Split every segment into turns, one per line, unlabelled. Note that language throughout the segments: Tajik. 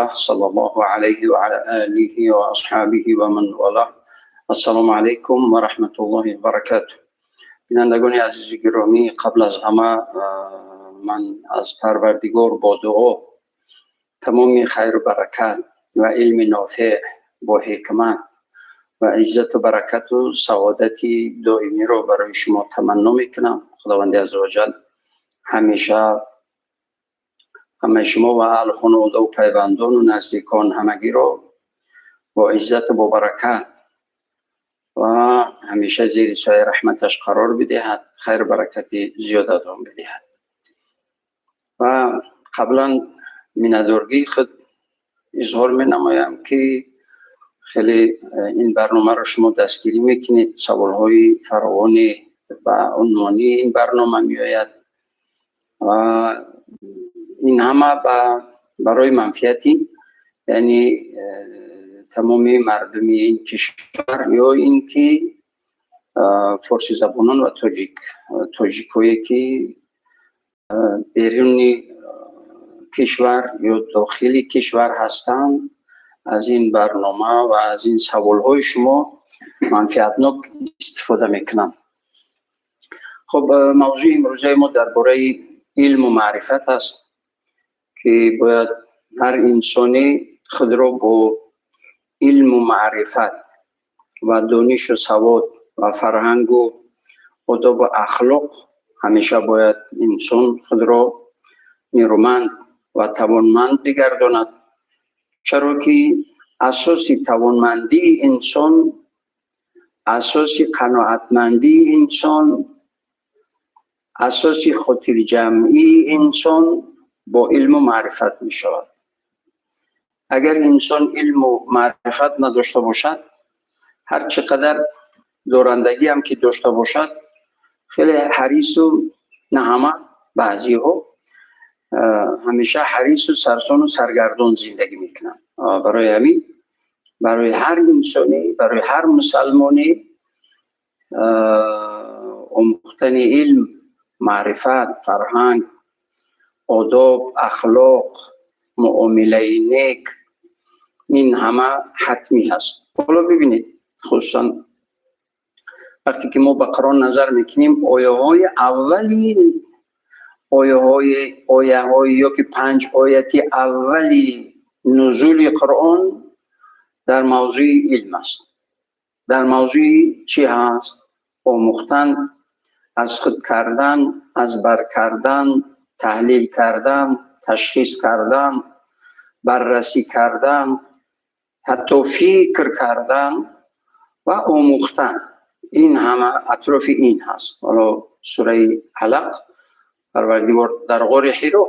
صلى الله عليه وعلى آله وأصحابه ومن والاه. السلام علیکم و رحمت الله و برکاته. بینندگان عزیز گرامی، قبل از همه من از پروردگار با دعا تمام خیر و برکت و علم نافع با حکمت و عزت و برکت و سعادت دائمی را برای شما تمنا میکنم. خداوند عزوجل همیشه همه شما و اهل خانواده و پیوندان و نزدیکان همگی را با عزت و با برکت و همیشه زیر سایه رحمتش قرار بدهد، خیر و برکت زیادتان بدهد. و قبلا миннатдоргии худ изҳор менамоям, ки хеле ин барномаро шумо дастгирӣ мекунед. Саволҳои фаровоне ба унвони ин барнома меояд ва ин ҳама барои манфиати, яъне тамоми мардуми ин кишвар ё ин ки форсизабонон ва тоҷикҳое, ки беруни кишвар ё дохили кишвар ҳастанд, аз ин барнома ва аз ин саволҳои шумо манфиатнок истифода мекунанд. Хуб, мавзӯи имрӯзаи мо дар бораи илму маърифат аст, ки бояд ҳар инсоне худро бо илму маърифат ва донишу савод ва фарҳангу одобу ахлоқ, ҳамеша бояд инсон худро нерӯманд ва тавонманд бигардонад, чаро ки асоси тавонмандии инсон, асоси қаноатмандии инсон, асоси хотирҷамъии инсон бо илму маърифат мешавад. Агар инсон илму маърифат надошта бошад, ҳар чӣ қадар дорандагӣ ҳам ки дошта бошад, хеле ҳарису, на ҳама, баъзеҳо ҳамеша ҳарису сарсону саргардон зиндагӣ мекунанд. Барои ҳамин барои ҳар инсоне, барои ҳар мусалмоне омӯхтани илм, маърифат, фарҳанг, одоб, ахлоқ, муомилаи нек, ин ҳама ҳатмӣ ҳаст. Ҳоло бибинед, хусусан вақте ки мо ба Қуръон назар мекунем, ояҳои аввали ояҳои ё ки панҷ ояти аввали нузули Қуръон дар мавзӯи илм аст. Дар мавзӯи чӣ ҳаст? Омӯхтан, аз худ кардан, аз бар кардан, таҳлил кардан, ташхис кардан, баррасӣ кардан, ҳатто фикр кардан ва омӯхтан. Ин ҳама атрофи ин ҳаст. Ҳоло сураи Алақ, Парвардигор дар ғори Ҳиро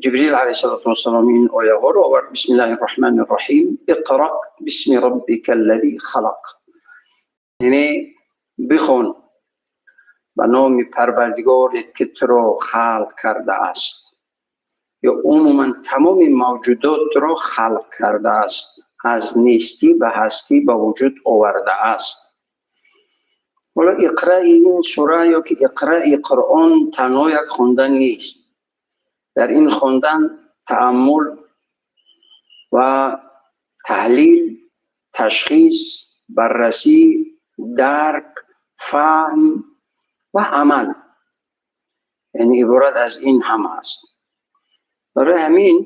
Ҷибрил алайҳиссалоту вассалом ин ояҳоро овард: بسم الله الرحمن الرحيم، اقرأ باسم ربك الذي خلق. Яъне бихон ба номи Парвардигоре, ки туро халқ кардааст ё умуман тамоми мавҷудотро халқ кардааст, аз нестӣ ба ҳастӣ ба вуҷуд овардааст. Ҳоло иқраи ин сура ё ки иқраи Қуръон танҳо як хондан нест. Дар ин хондан тааммул ва таҳлил, ташхис, баррасӣ, дарк, фаҳм ва амал, яъне иборат аз ин ҳама аст. Барои ҳамин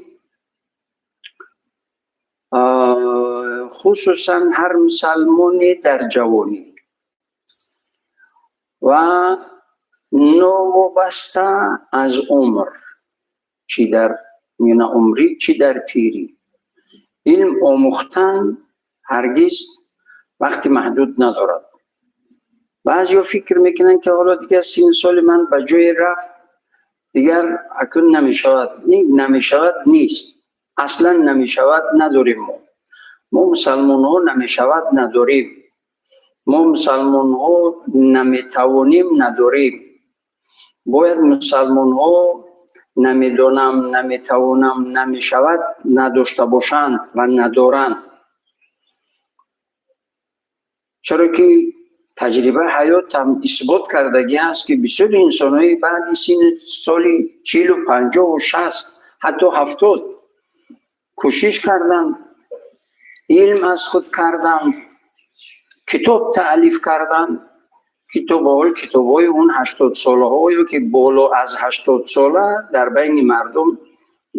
хусусан ҳар мусалмоне дар ҷавонӣ ва новобаста аз умр, чӣ дар миёнаумрӣ, чӣ дар пирӣ, илм омӯхтан ҳаргиз вақти маҳдуд надорад. Баъзеҳо фикр мекунанд, ки ҳоло дигар синну соли ман ба ҷое рафт, дигар акнун намешавад. Намешавад нест, аслан намешавад надорем. Мо мусалмонҳо намешавад надорем, мо мусалмонҳо наметавонем надорем. Бояд мусалмонҳо намедонам, наметавонам, намешавад надошта бошанд ва надоранд, чаро ки таҷрибаи ҳаёт ҳам исбот кардагӣ ҳаст, ки бисёри инсонҳои баъди синни соли 40-у 50-у 60, ҳатто 70. кӯшиш карданд, илм аз худ карданд, китоб таълиф карданд. Китобҳои китобҳои он 80 солаҳое ки боло аз 80 сола дар байни мардум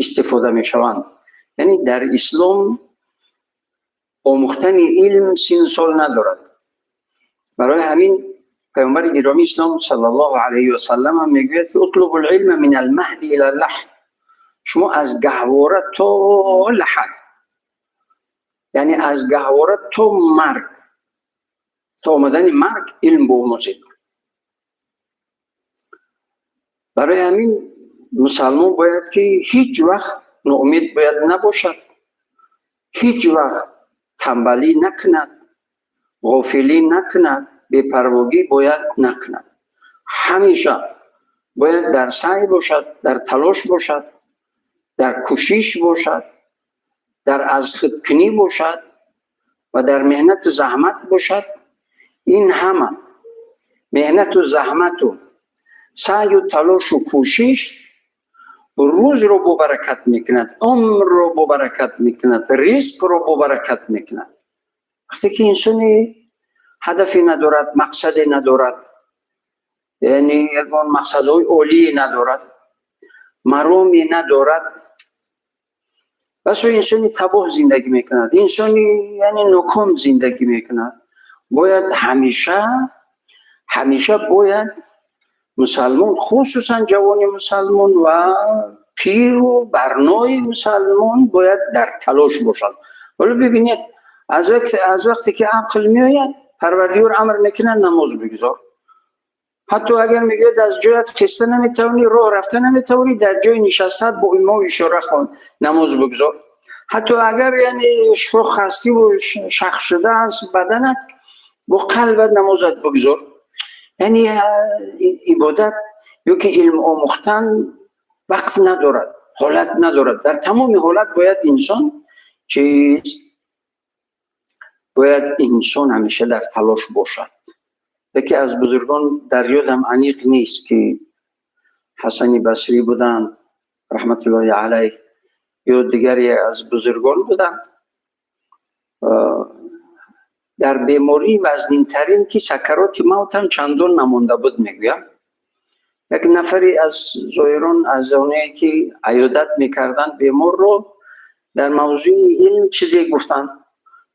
истифода мешаванд. Яъне дар ислом омӯхтани илм сину сол надорад. Барои ҳамин паёмбари гиромии ислом саллаллоҳу алайҳи васаллам ҳам мегӯяд, ки اطلبوا العلم من المهد إلى اللحد. Шумо аз гаҳвора то лаҳад, яъне аз гаҳвора то марг, то омадани марг илм биомӯзед. Барои ҳамин мусалмон бояд ки ҳеҷ вақт ноумед бояд набошад, ҳеҷ вақт танбалӣ накунад, ғофилӣ накунад, бепарвогӣ бояд накунад. Ҳамеша бояд дар саъй бошад, дар талош бошад, дар кӯшиш бошад, дар аз худкунӣ бошад ва дар меҳнату заҳмат бошад. Ин ҳама меҳнату заҳмату саъю талошу кӯшиш рӯзро бобаракат мекунад, умрро бобаракат мекунад, ризқро бобаракат мекунад. Вақте ки инсони ҳадафе надорад, мақсаде надорад, яъне ягон мақсадҳои олие надорад, мароме надорад, басо инсони табоҳ зиндагӣ мекунад, инсони яъне ноком зиндагӣ мекунад. Бояд ҳамеша, ҳамеша бояд мусалмон, хусусан ҷавони мусалмон ва пиру барнои мусалмон бояд дар талош бошад. Ҳоло бибинед, аз вақте ки ақл меояд, Парвардигор амр мекунад: намоз бигузор. Ҳатто агар мегӯяд, аз ҷоят хеста наметавонӣ, роҳ рафта наметавонӣ, дар ҷои нишастаат бо имову ишора хон, намоз бигузор. Ҳатто агар яъне шох ҳастиву шах шудааст баданат, бо қалбат намозат бигузор. Яъне ибодат ё ки илм омӯхтан вақт надорад, ҳолат надорад. Дар тамоми ҳолат бояд инсон чиз, бояд инсон ҳамеша дар талош бошад. Яке аз бузургон, дар ёдам аниқ нест, ки Ҳасани Басрӣ буданд раҳматуллоҳи алайҳ ё дигаре аз бузургон буданд, дар бемории вазнинтарин, ки сакароти мавтам чандон намонда буд, мегӯям, як нафаре аз зоирон, аз оное ки аёдат мекарданд беморро, дар мавзӯи илм чизе гуфтанд.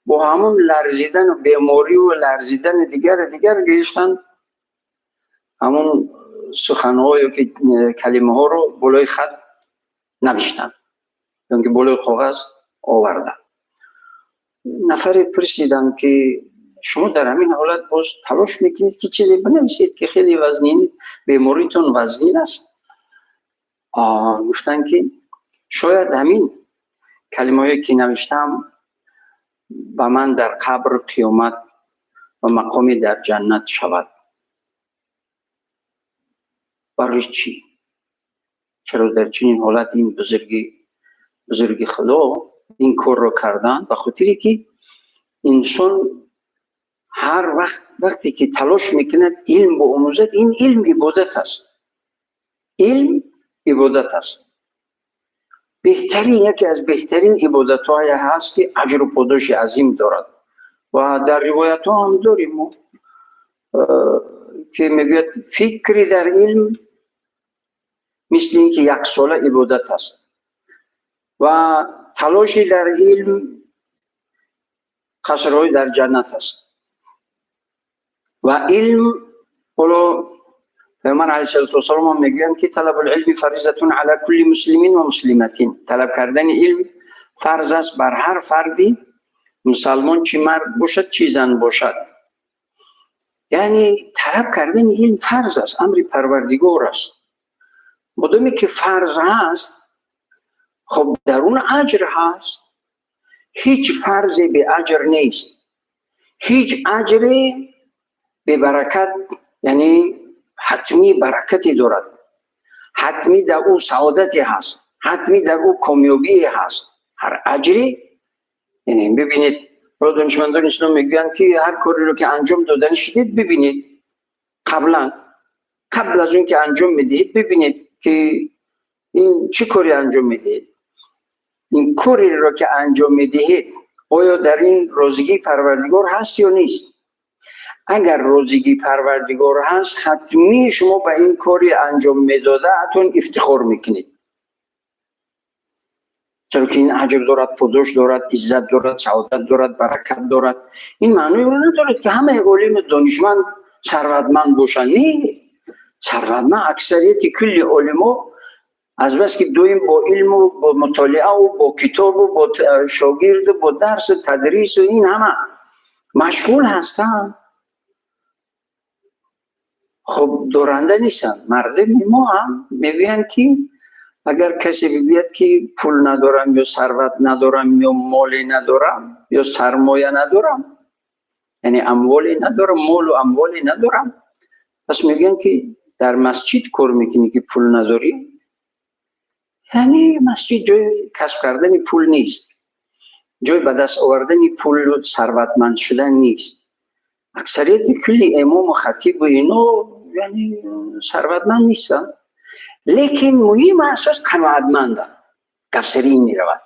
Бо ҳамун ларзидану бемориву ларзидани дигару дигар гирифтанд, ҳамун суханҳо ё ки калимаҳоро болои хат навиштанд ё ки болои коғаз оварданд. Нафаре пурсиданд, ки шумо дар ҳамин ҳолат боз талош мекунед, ки чизе бинависед, ки хеле вазнин, беморитон вазнин аст? Гуфтанд, ки шояд ҳамин калимаҳое ки навиштам ба ман дар қабр, қиёмат ва мақоми дар ҷаннат шавад. Барои чӣ? Чаро дар чунин ҳолат ин бузурги Худо ин корро карданд? Ба хотире ки инсон ҳар вақт, вақте ки талош мекунад илм биомӯзад, ин илм ибодат аст. Илм ибодат аст. Беҳтарин, яке аз беҳтарин ибодатҳое ҳаст, ки аҷру подоши азим дорад. Ва дар ривоятҳо ҳам дорем мо, ки мегӯяд, фикри дар илм мисли ин ки яксола ибодат аст ва талоши дар илм қасрҳои дар ҷаннат аст. Ва илм, ҳоло Паёмбар алайҳиссалоту вассалом ҳам мегӯянд, ки طلب العلم فريضة على كل مسلم ومسلمة. Талаб кардани илм фарз аст бар ҳар фарди мусалмон, чӣ мард бошад, чӣ зан бошад. Яъне талаб кардани илм фарз аст, амри Парвардигор аст. Модоме ки фарз ҳаст, хоб, дар он аҷр ҳаст. Ҳеҷ фарзе беаҷр нест, ҳеҷ аҷре бебаракат, яъне ҳатмӣ баракате дорад, ҳатмӣ дар ӯ саодате ҳаст, ҳатмӣ дар ӯ комёбие ҳаст ҳар аҷре. Яъне бибинед, ҳоло донишмандони ислом мегӯянд, ки ҳар кореро ки анҷом додани шудед, бибинед, қаблан, қабл аз он ки анҷом медиҳед, бибинед, ки ин чӣ коре анҷом медиҳед. Ин кореро ки анҷом медиҳед, оё дар ин розигии Парвардигор ҳаст ё нест? Агар розигии Парвардигор ҳаст, ҳатмӣ шумо ба ин кори анҷом медодаатон ифтихор мекунед, чаро ки ин аҷр дорад, подош дорад, иззат дорад, саодат дорад, баракат дорад. Ин маънои онро надорад, ки ҳамаи олиму донишманд сарватманд бошанд. Не, сарватманд аксарияти кулли олимо азбаски доим бо илму бо мутолиаву бо китобу бо шогирду бо дарсу тадрису ин ҳама машғул ҳастанд, хуб, доранда нестанд. Мардуми мо ҳам мегӯянд, ки агар касе бигӯяд, ки пул надорам ё сарват надорам ё моле надорам ё сармоя надорам, яъне амволе надорам, молу амволе надорам, пас мегӯянд, ки дар масҷид кор мекунӣ, ки пул надорӣ? Яъне масҷид ҷои касб кардани пул нест, ҷои ба даст овардани пулу сарватманд шудан нест. Аксарияти кулли имому хатибу ино, яъне, сарватманд нестанд, лекин муҳим асос қаноатманданд. Гап сари ин меравад: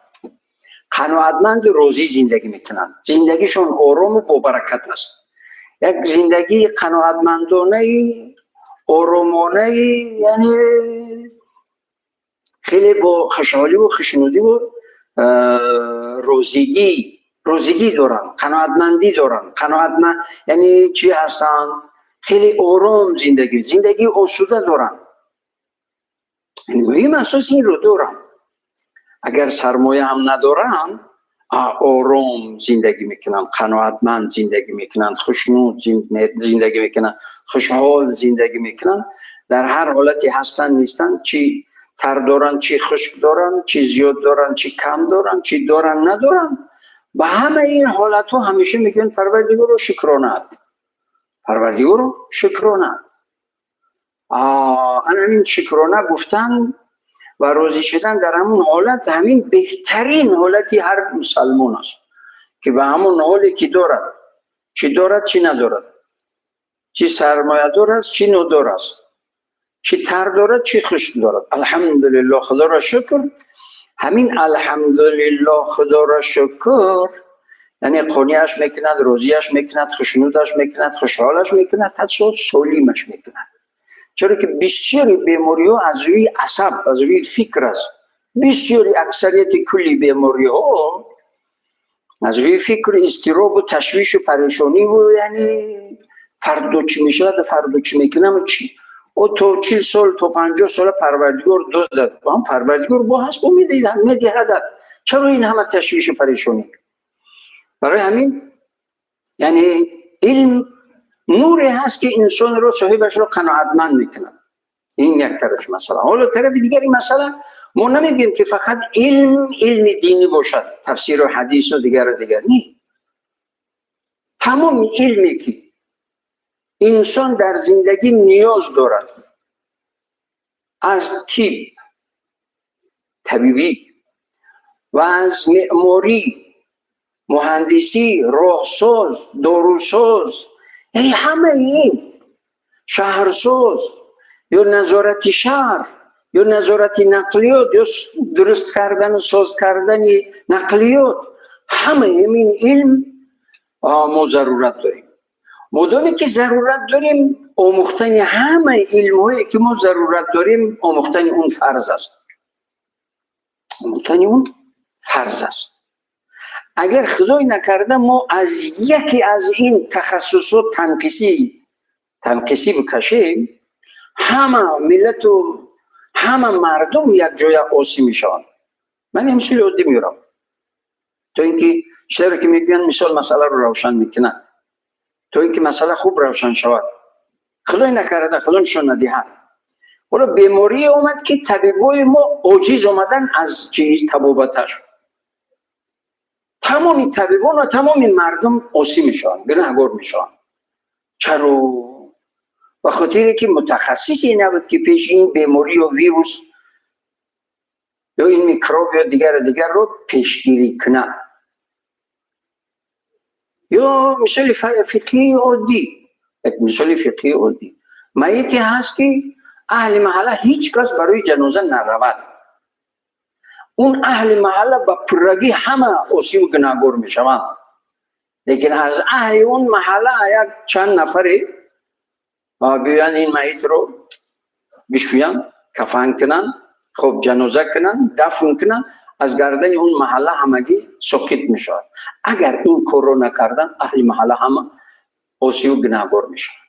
қаноатманду розӣ зиндагӣ мекунанд, зиндагишон орому бобаракат аст. Як зиндагии қаноатмандонаи оромонаи, яъне хеле бо хушҳоливу хушнудиву розигӣ доранд, қаноатмандӣ доранд, қаноатманд, яъне чӣ ҳастанд, хеле ором зиндагии осуда доранд. Муҳим асос инро доранд. Агар сармоя ҳам надоранд, ором зиндагӣ мекунанд, қаноатманд зиндагӣ мекунанд, хушнуд зиндагӣ мекунанд, хушҳол зиндагӣ мекунанд. Дар ҳар ҳолате ҳастанд, нестанд, чӣ тар доранд, чӣ хушк доранд, чӣ зиёд доранд, чӣ кам доранд, чӣ доранд, надоранд, ба ҳамаи ин ҳолатҳо ҳамеша мегӯянд: «Парвардигоро, шукрона, Парвардигоро, шукрона». Ана ҳамин шукрона гуфтан ва розӣ шудан дар ҳамун ҳолат, ҳамин беҳтарин ҳолати ҳар мусалмон аст, ки ба ҳамун ҳоле ки дорад, чӣ дорад, чӣ надорад, чӣ сармоядор аст, чӣ нодор аст, чӣ тар дорад, чӣ хушк дорад, алҳамдулиллоҳ, Худоро шукр. Ҳамин алҳамдулиллоҳ, Худоро шукр, яъне қонеаш мекунад, розиаш мекунад, хушнудаш мекунад, хушҳолаш мекунад, ҳатто солимаш мекунад. Чаро ки бисёри бемориҳо аз рӯи асаб, аз рӯи фикр аст. Бисёри, аксарияти кулли бемориҳо аз рӯи фикру изтиробу ташвишу парешониву, яъне фардо чӣ мешавад, фардо чӣ мекунам, чӣ о то 40 сол, то 50 сола Парвардигор додад, Парвардигор бо ҳаст, бо медиҳадад, чаро ин ҳама ташвишу парешонӣ? Барои ҳамин, яъне, илм нуре ҳаст, ки инсонро, соҳибашро қаноатманд мекунад. Ин як тарафи масъала. Ҳоло тарафи дигари масъала: мо намегӯем, ки фақат илм илми динӣ бошад, тафсиру ҳадису дигару дигар. Не, тамоми илме, ки инсон дар зиндагӣ ниёз дорад, аз тиб, табибӣ ва аз меъморӣ, муҳандисӣ, роҳсоз, дорусоз, яъне ҳамаи ин, шаҳрсоз ё назорати шаҳр ё назорати нақлиёт ё дуруст кардану соз кардани нақлиёт, ҳамаи ин илм мо зарурат дорем. Модоме ки зарурат дорем, омӯхтани ҳамаи илмҳое, ки мо зарурат дорем, омӯхтани он фарз аст, омӯхтани он фарз аст. Агар худой накарда мо аз яке аз ин тахассусот танқисӣ бикашем, ҳама миллату ҳама мардум якҷоя осӣ мешаванд. Ман як мисоли оддӣ меорам, то ин ки читеро ки мегӯянд, мисол масъаларо равшан мекунад, то ин ки масъала хуб равшан шавад. Худой накарда, Худо нишон надиҳад, ҳоло беморие омад, ки табибои мо оҷиз омадан аз чиз, табобаташ. Тамоми табибон ва тамоми мардум осӣ мешаванд, гунаҳгор мешаванд. Чаро? Ба хотире ки мутахассисе набуд, ки пеши ин беморӣ ё вирус ё ин микроб ё дигару дигарро пешгирӣ кунад. Ё мисоли фиқҳии оддӣ, як мисоли фиқҳии оддӣ: майите ҳаст, ки аҳли маҳалла ҳеҷ кас барои ҷаноза наравад. Он аҳли маҳалла ба пуррагӣ ҳама осиву гунаҳгор мешаванд, лекин аз аҳли он маҳалла як чанд нафаре биёянд, ин майитро бишӯянд, кафан кунанд, хуб, ҷаноза кунанд, дафн кунанд, аз гардани он маҳалла ҳамагӣ соқит мешавад. Агар ин корро накарданд, аҳли маҳалла ҳама осиву гунаҳгор мешаванд.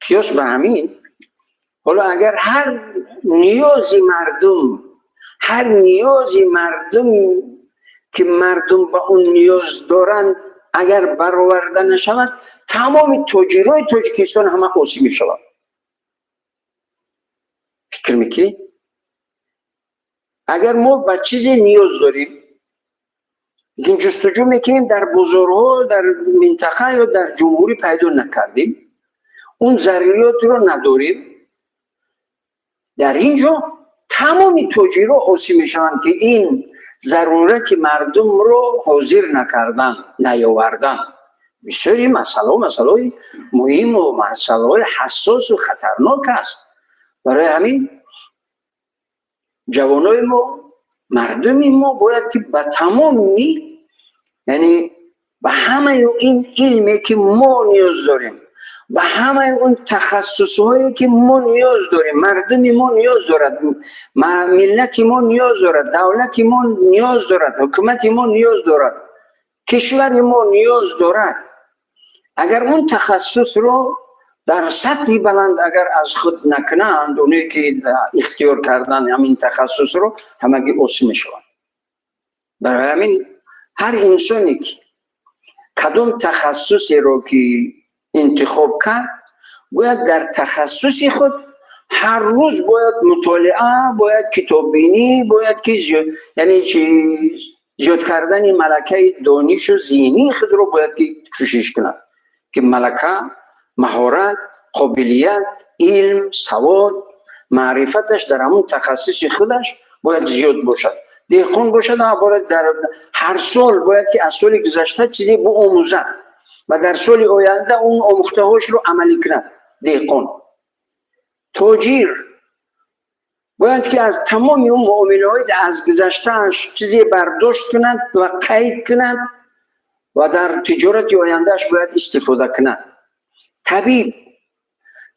Қиёс ба ҳамин, ҳоло агар ҳар ниёзи мардум ки мардум ба он ниёз доранд, агар бароварда нашавад, тамоми тоҷирои Тоҷикистон ҳама осӣ мешаванд. Фикр мекунед, агар мо ба чизе ниёз дорем, лекин ҷустуҷӯ мекунем, дар бозорҳо, дар минтақа ё дар ҷумҳурӣ пайдо накардем, он зарурётро надорем, дар ин ҷо тамоми тоҷиро осӣ мешаванд, ки ин зарурати мардумро ҳозир накардан, наёвардан. Бисёри масъалаҳо масъалаҳои муҳиму масъалаҳои ҳассосу хатарнок аст. Барои ҳамин ҷавонои мо, мардуми мо бояд ки ба тамоми, яъне ба ҳамаи ин илме, ки мо ниёз дорем, ба ҳамаи он тахассусҳое, ки мо ниёз дорем, мардуми мо ниёз дорад, миллати мо ниёз дорад, давлати мо ниёз дорад, ҳукумати мо ниёз дорад, кишвари мо ниёз дорад, агар он тахассусро дар сатҳи баланд агар аз худ накунанд, оное ки ихтиёр кардан ҳамин тахассусро, ҳамагӣ осӣ мешаванд. Барои ҳамин ҳар инсоне ки кадом тахассусеро ки интихоб кард, бояд дар тахассуси худ ҳар рӯз бояд мутолиа, бояд китоббинӣ, бояд ки, яъне чиз, зиёд кардани малакаи донишу зеҳнии худро бояд ки кӯшиш кунад, ки малака, маҳорат, қобилият, илм, савод, маърифаташ дар ҳамун тахассуси худаш бояд зиёд бошад. Деҳқон бошад, бояд дар ҳар сол бояд ки аз соли гузашта чизе биомӯзад ва дар соли оянда он омӯхтаҳошро амалӣ кунад. Деҳқон, тоҷир бояд ки аз тамоми он муомилаҳои аз гузаштааш чизе бардошт кунад ва қайд кунад ва дар тиҷорати ояндааш бояд истифода кунад. Табиб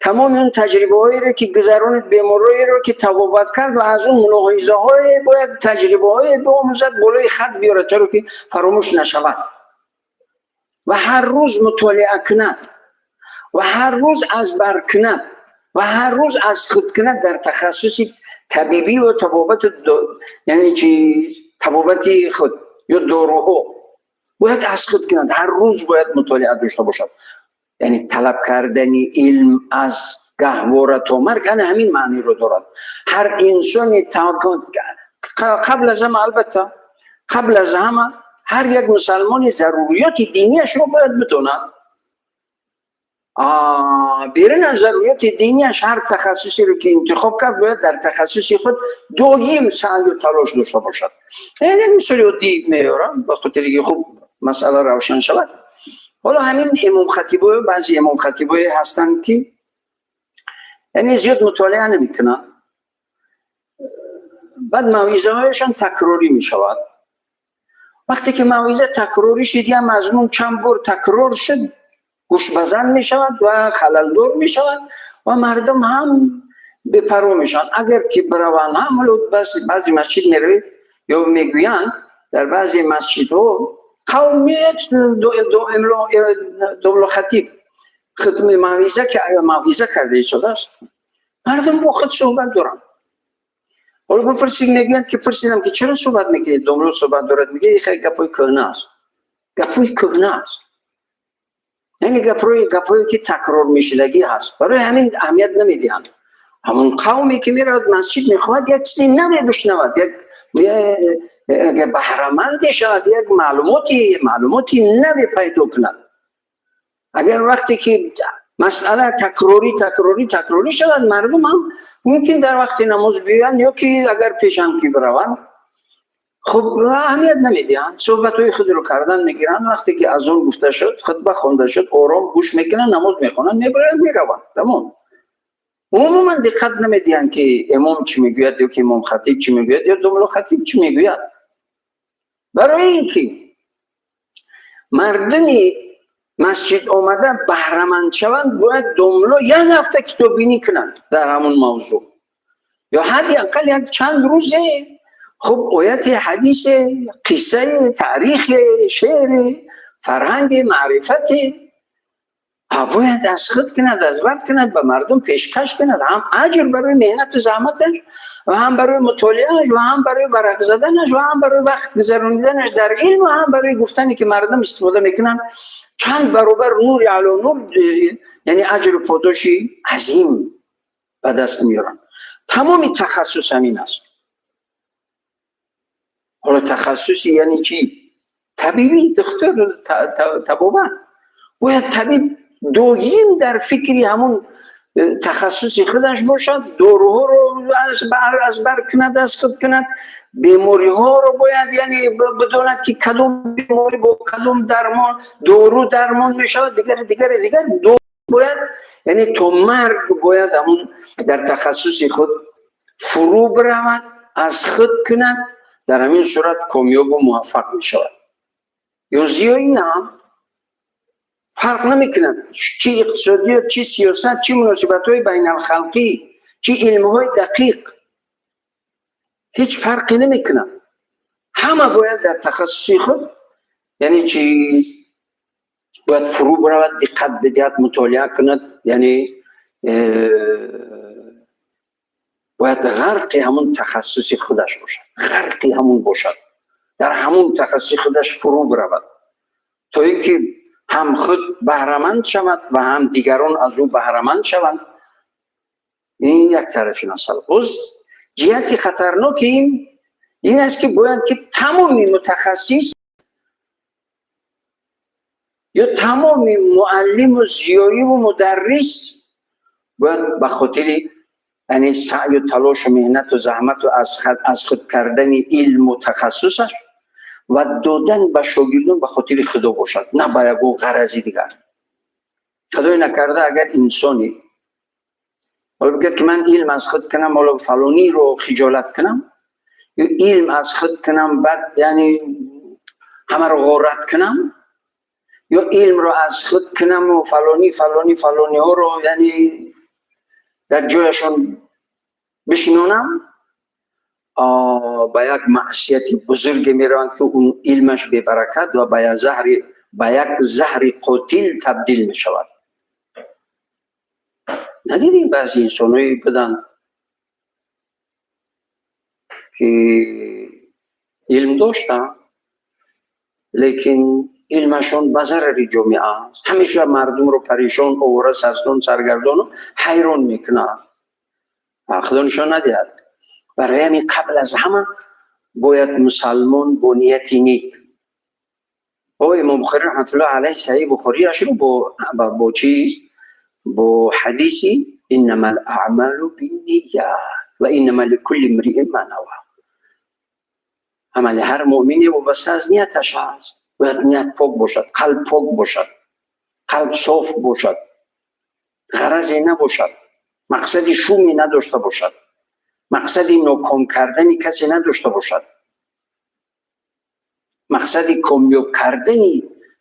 тамоми он таҷрибаҳоеро, ки гузаронид, беморҳоеро ки табобат кард ва аз он мулоҳизаҳое бояд, таҷрибаҳое биомӯзад, болои хат биёрад, чаро ки фаромӯш нашавад, ва ҳар рӯз мутолиа кунад ва ҳар рӯз аз бар кунад ва ҳар рӯз аз худ кунад дар тахассуси табибӣ ва табобату, яъне чиз, табобати худ ё доруҳо бояд аз худ кунад, ҳар рӯз бояд мутолиа дошта бошад. Яъне талаб кардани илм аз гаҳвора то марг ана ҳамин маъниро дорад. Ҳар инсоне қабл аз ҳама, албатта, қабл аз ҳама ҳар як мусалмони заруриёти динияшро бояд бидонад. Берун аз заруриёти динияш, ҳар тахассусеро ки интихоб кард, бояд дар тахассуси худ доим саъю талош дошта бошад. Як мисоли оддӣ меорам, ба хотире ки хуб масъала равшан шавад. Ҳоло ҳамин имомхатибо, баъзе имомхатибое ҳастанд, ки яъне зиёд мутолиа намекунанд, баъд мавъизаҳояшон такрорӣ мешавад. Вақте ки мавъиза такрорӣ шуд, я мазмун чанд бор такрор шуд, гӯшбазан мешавад ва халалдор мешавад ва мардум ҳам бепарво мешаванд. Агар ки бираванд ҳам, ҳоло баъзе масҷид меравед ё мегӯянд, дар баъзе масҷидҳо қавм меяд, домло хатиб хитми мавъиза ки мавъиза карда истодааст, мардум бо худ суҳбат доранд. Ҳоло бипурсид, мегӯянд ки пурсидам, ки чаро суҳбат мекунед, домло суҳбат дорад, мегӯяд, хеле гапҳои кӯҳна аст, гапҳои кӯҳна аст, яъне гапҳое ки такрор мешудагӣ ҳаст. Барои ҳамин аҳамият намедиҳанд. Ҳамон қавме ки меравад масҷид, мехоҳад як чизи наве бишнавад, як баҳраманде шавад, як маълумоти наве пайдо кунад. Агар вақте ки масъала такрорӣ, такрорӣ, такрорӣ шавад, мардум ҳам мумкин дар вақти намоз биёянд ё ки агар пешам ки бираванд, хуб, аҳамият намедиҳанд, суҳбатҳои худро кардан мегиранд. Вақте ки азон гуфта шуд, хутба хонда шуд, ором гӯш мекунанд, намоз мехонанд, мебароянд, мераванд, тамом. Умуман диққат намедиҳанд, ки имом чӣ мегӯяд ё ки имом хатиб чӣ мегӯяд ё домло хатиб чӣ мегӯяд. Барои ин ки мардуми масҷид омада баҳраманд шаванд, бояд домло як ҳафта китоббинӣ кунанд дар ҳамон мавзӯъ ё ҳадди ақал як чанд рӯзе. Хуб, ояте, ҳадисе, қиссае, таърихе, шеъре, фарҳанге, маърифате бояд аз худ кунад, аз бар кунад, ба мардум пешкаш кунад. Ҳам аҷр барои меҳнату заҳматаш ва ҳам барои мутолиааш ва ҳам барои варақ заданаш ва ҳам барои вақт гузарониданаш дар илм ва ҳам барои гуфтане, ки мардум истифода мекунанд, чанд баробар нури ало нур, яъне аҷру подоши азим ба даст меоранд. Тамоми тахассус ҳамин аст. Ҳоло тахассуси яъне чӣ? Табибӣ, духтур, табобат. Бояд табиб доим дар фикри ҳамун тахассуси худаш бошад, доруҳоро аз бар кунад, аз худ кунад, бемориҳоро бояд, яъне, бидонад, ки кадом беморӣ бо кадом дармон, дору дармон мешавад, дигар, дигар, дигар. Бояд, яъне, то марг бояд ҳамун дар тахассуси худ фурӯ биравад, аз худ кунад. Дар ҳамин сурат комёбу муваффақ мешавад. Ё зиёӣ ҳам фарқ намекунад, чӣ иқтисодиёт, чӣ сиёсат, чӣ муносибатҳои байналхалқӣ, чӣ илмҳои дақиқ, ҳеҷ фарқе намекунад. Ҳама бояд дар тахассуси худ, яъне, чиз бояд фурӯ биравад, диққат бидиҳад, мутолиа кунад, яъне бояд ғарқи ҳамун тахассуси худаш бошад, ғарқи ҳамун бошад, дар ҳамун тахассуси худаш фурӯ биравад, то ин ки ҳам худ баҳраманд шавад ва ҳам дигарон аз ӯ баҳраманд шаванд. Ин як тарафи масъала. Боз ҷиҳати хатарноки ин аст, ки бояд ки тамоми мутахассис ё тамоми муаллиму зиёиву мударрис бояд ба хотири, яъне, саъю талошу меҳнату заҳмату аз худ кардани илму тахассусаш ва додан ба шогирдон ба хотири Худо бошад, на ба ягон ғарази дигар. Худои накарда, агар инсоне ҳоло бигӯяд, ки ман илм аз худ кунам, ҳоло фалониро хиҷолат кунам, ё илм аз худ кунам, баъд, яъне, ҳамаро ғорат кунам, ё илмро аз худ кунаму фалонӣ, фалонӣ, фалониҳоро, яъне, дар ҷояшон бишинонам, ба як маъсияти бузурге мераванд, ки он илмаш бебаракат ва ба як заҳри қотил табдил мешавад. Надидем, баъзе инсонҳое буданд, ки илм доштанд, лекин илмашон ба зарари ҷомеа аст, ҳамеша мардумро парешон, овора, сарсон, саргардону ҳайрон мекунад. Худо нишон надиҳад. Барои ҳамин қабл аз ҳама бояд мусалмон бо нияти нек. О, Имом Бухорӣ раҳматуллоҳи алайҳ Саҳиҳи Бухориашро бо чиз, бо ҳадиси «Иннама л-аъмалу бинният ва иннама ликулли имриин ма нава», амали ҳар муъмине вобаста аз нияташ аст. Бояд ният пок бошад, қалб пок бошад, қалб соф бошад, ғаразе набошад, мақсади шуме надошта бошад, мақсади ноком кардани касе надошта бошад, мақсади комёб кардани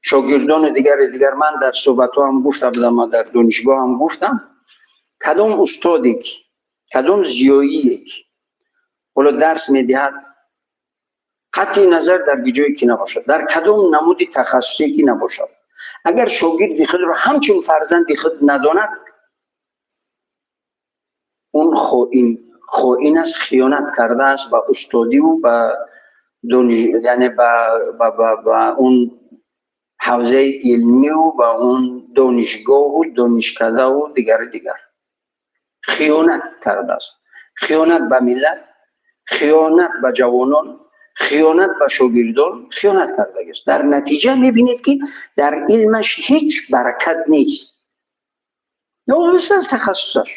шогирдону дигари дигар. Ман дар суҳбатҳо ҳам гуфта будам, ман дар донишгоҳ ҳам гуфтам: кадом устоде ки, кадом зиёие ки ҳоло дарс медиҳад, қатъи назар дар ҷое ки набошад, дар кадом намуди тахассусе ки набошад, агар шогирди худро ҳамчун фарзанди худ надонад, он хоин, хоин аст, хиёнат кардааст ба устодиву ба, яъне, ба он ҳавзаи илмиву ба он донишгоҳу донишкадаву дигару дигар хиёнат кардааст. Хиёнат ба миллат, хиёнат ба ҷавонон, хиёнат ба шогирдон хиёнат кардагист. Дар натиҷа мебинед, ки дар илмаш ҳеҷ баракат нест, новобаста аз тахассусаш.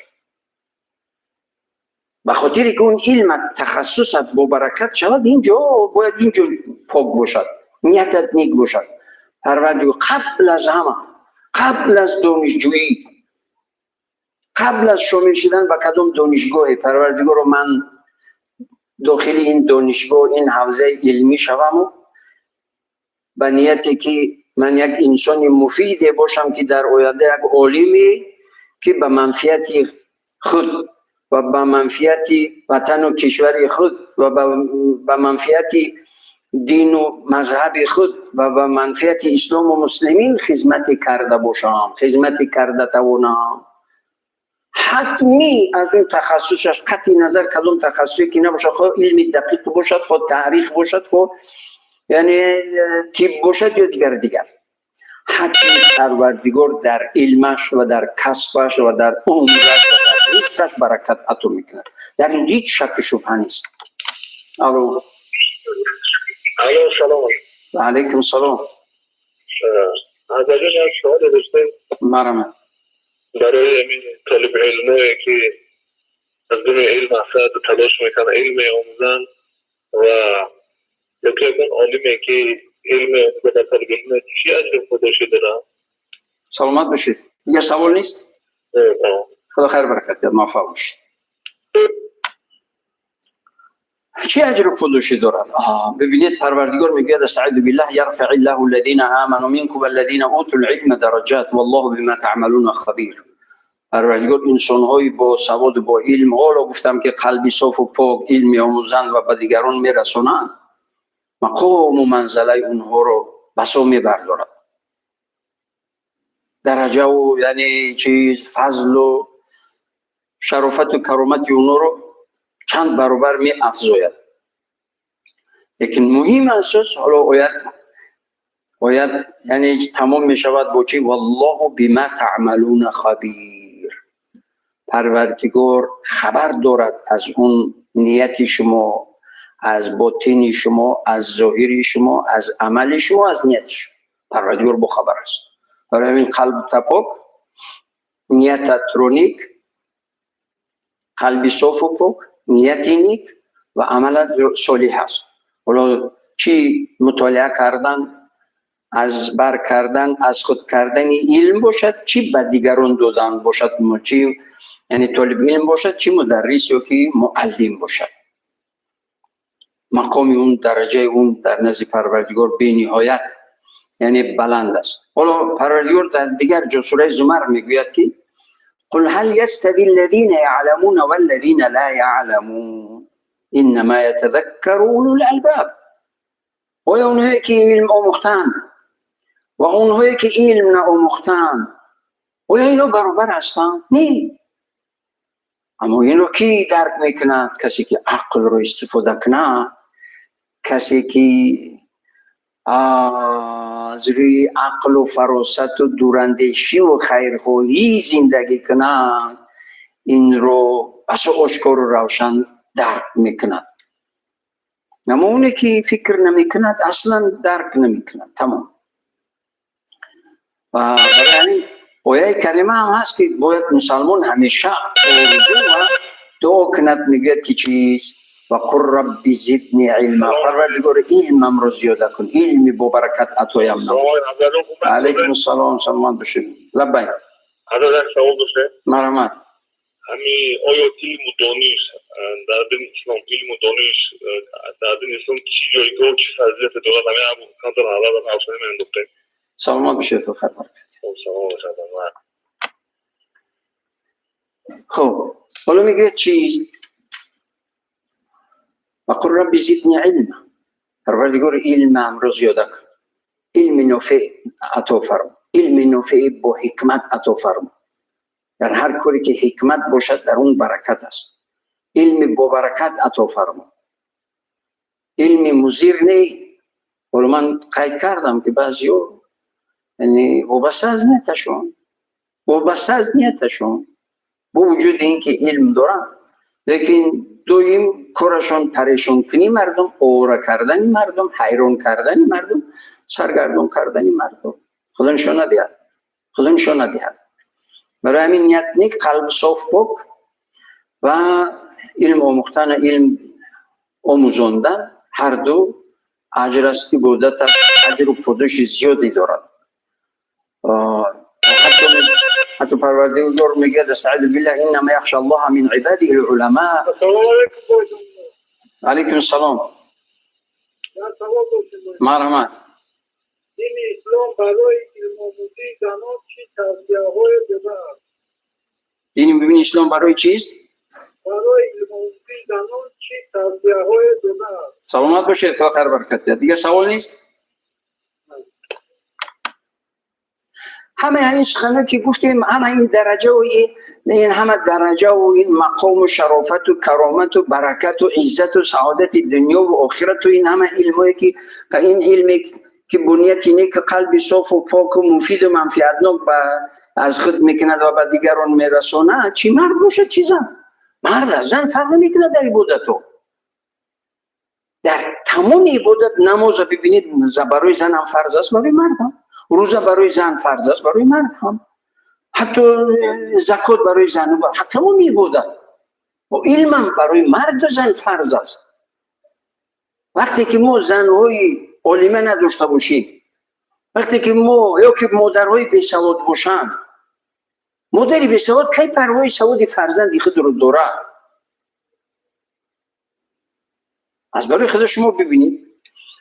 Ба хотире ки он илмат, тахассусат бобаракат шавад, ин ҷо бояд, ин ҷо пок бошад, ниятат нек бошад. Парвардигор, қабл аз ҳама, қабл аз донишҷӯӣ, қабл аз Қабл аз шомил шудан ба кадом донишгоҳе, Парвардигоро, ман дохили ин донишгоҳ, ин ҳавзаи илмӣ шаваму ба нияте ки ман як инсони муфиде бошам, ки дар оянда як олиме, ки ба манфиати худ ва ба манфиати ватану кишвари худ ва ба манфиати дину мазҳаби худ ва ба манфиати ислому муслимин хизмате карда бошам, хизмате карда тавонам. Ҳатмӣ аз он тахассусаш қатъи назар, кадом тахассусе ки набошад, хоҳ илми дақиқ бошад, хоҳ таърих бошад, хоҳ яъне тиб бошад ё дигар дигар, ҳатми Парвардигор дар илмаш ва дар касбаш ва дар умраш ва дар ризқаш баракат ато мекунад. Дар ин ҳеҷ шаку шубҳа нест. Алло.
Алло, салом.
Ва алайкум салом.
Ҳазрат, як саволе доштем.
Марҳамат.
Барои ҳамин толиби илмое, ки аз думи илм мақсад талош мекунанд, илм меомӯзанд, ва ёки ягон олиме, ки илм меомӯзад, ба толиби илм чӣ аҷру подоше дорад?
Саломат бошед. Дигар савол нест?
Тамом.
Худо хайр баракат диҳад, муваффақ бошед. Чӣ аҷру подоше дорад? Бибинед, Парвардигор мегӯяд: أستعيذ بالله، يرفع الله الذين آمنوا منكم والذين أوتوا العلم درجات والله بما تعملون خبير. Парвардигор инсонҳои бо саводу бо илм, ҳоло гуфтам, ки қалби софу пок, илм меомӯзанд ва ба дигарон мерасонанд, мақому манзалаи онҳоро басо мебардорад, дараҷаву яъне чиз, фазлу шарофату каромати онҳоро чанд баробар меафзояд. Лекин муҳим асос, ҳоло оят яъне тамом мешавад бо чи? والله بما تعملون خبير. Парвардигор хабар дорад аз он нияти шумо, аз ботини шумо, аз зоҳири шумо, аз амали шумо, аз нияти шумо. Парвардигор бохабар аст. Барои ҳамин қалбта пок, ниятатро ник, қалби софу пок, нияти ник ва амалат солиҳ аст. Ҳоло чӣ мутолиа кардан, аз бар кардан, аз худ кардани илм бошад, чӣ ба дигарон додан бошад, чӣ яъне толиби илм бошад, чӣ мударрис ё ки муаллим бошад, мақоми он, дараҷаи он дар назди Парвардигор бениҳоят яъне баланд аст. Ҳоло Парвардигор дар дигар ҷо, сураи Зумар, мегӯяд, ки قل هل يستوي الذين يعلمون والذين لا يعلمون إنما يتذكر أولو الألباب. Оё онҳое, ки илм омӯхтанд, ва онҳое, ки илм наомӯхтанд, оё ино баробар ҳастанд? Не. Аммо инро кӣ дарк мекунад? Касе, ки ақлро истифода кунад, касе, ки аз рӯи ақлу фаросату дурандешиву хайрхоҳӣ зиндагӣ кунад, инро басо ошкору равшан дарк мекунад. Аммо оне, ки фикр намекунад, аслан дарк намекунад, тамом. Ва барои ҳамин ояи карима ҳам ҳаст, ки бояд мусалмон ҳамеша орзу ва дуо кунад. Мегӯяд, ки чиз? وقل رب زدني علما. Парвардигор, илмамро зиёда кун, илми бобаракат атоям нам. Алайкум ассалом, саломат бошед, лаббайк.
Ҳазрат, як савол доштем.
Марҳамат.
Ҳами оё илму дониш дар дини ислом, илму дониш дар дини ислом чӣ ҷойгоҳ, чӣ фазилате дорад? Ҳамин камтар ҳазрат равшанӣ меандохтем.
Саломат бошед, хайр баракат.
Салом бошад.
Хуб, ҳоло мегӯяд чиз? وقل رب زدني علما. Парвардигор, илмамро зиёда кун, илми нофеъ ато фармо, илми нофеи бо ҳикмат ато фармо. Дар ҳар коре, ки ҳикмат бошад, дар он баракат аст. Илми бобаракат ато фармо, илми музир не. Ҳоло ман қайд кардам, ки баъзиҳо яъне вобаста аз нияташон, вобаста аз нияташон, бо вуҷуди ин ки илм доранд, лекин доим корашон парешонкунии мардум, овора кардани мардум, ҳайрон кардани мардум, саргардон кардани мардум. Худо нишон надиҳад, Худо нишон надиҳад. Барои ҳамин ният ник, қалб соф, пок ва илм омӯхтан, илм омӯзондан ҳарду аҷр аст, ибодат аст, аҷру подоши зиёде дорад. حتی پروردگار میگه استعیذ بالله انما یخشى الله من عباده العلماء.
سلام علیکم.
علیکم السلام. مرحمت.
دین اسلام برای علم‌آموزی زنان چی توصیه‌های داده است؟
دین ببین اسلام برای چیست؟
برای علم‌آموزی زنان چی توصیه‌های داده است؟
سلامت باشید، خیر برکت. دیگه سوال نیست؟ همه همین سخن‌ها که گفتیم، همه این درجه و این همه درجه و این مقام و شرافت و کرامت و برکت و عزت و سعادت دنیا و آخرت و این همه علمایی که این علمی که بنیت اینه که قلب صاف و پاک و مفید و منفعتناک از خود میکند و به دیگران میرسانه، چی مرد باشه چی زن؟ مرد از زن فرق نمیکنه در عبادت. در تمام عبادت نماز ببینید برای زن هم فرض است، برای مرد هم. روزه برای زن فرض است، برای مرد هم. حتی زکات برای زن و حتی تمام عبادت و علم هم برای مرد و زن فرض است. وقتی که ما زنهای عالمه نداشته باشیم، وقتی که ما یا که مادرهای بیسواد باشند، مادری بیسواد کی پروای سواد فرزند خود رو داره؟ از برای خود شما ببینید.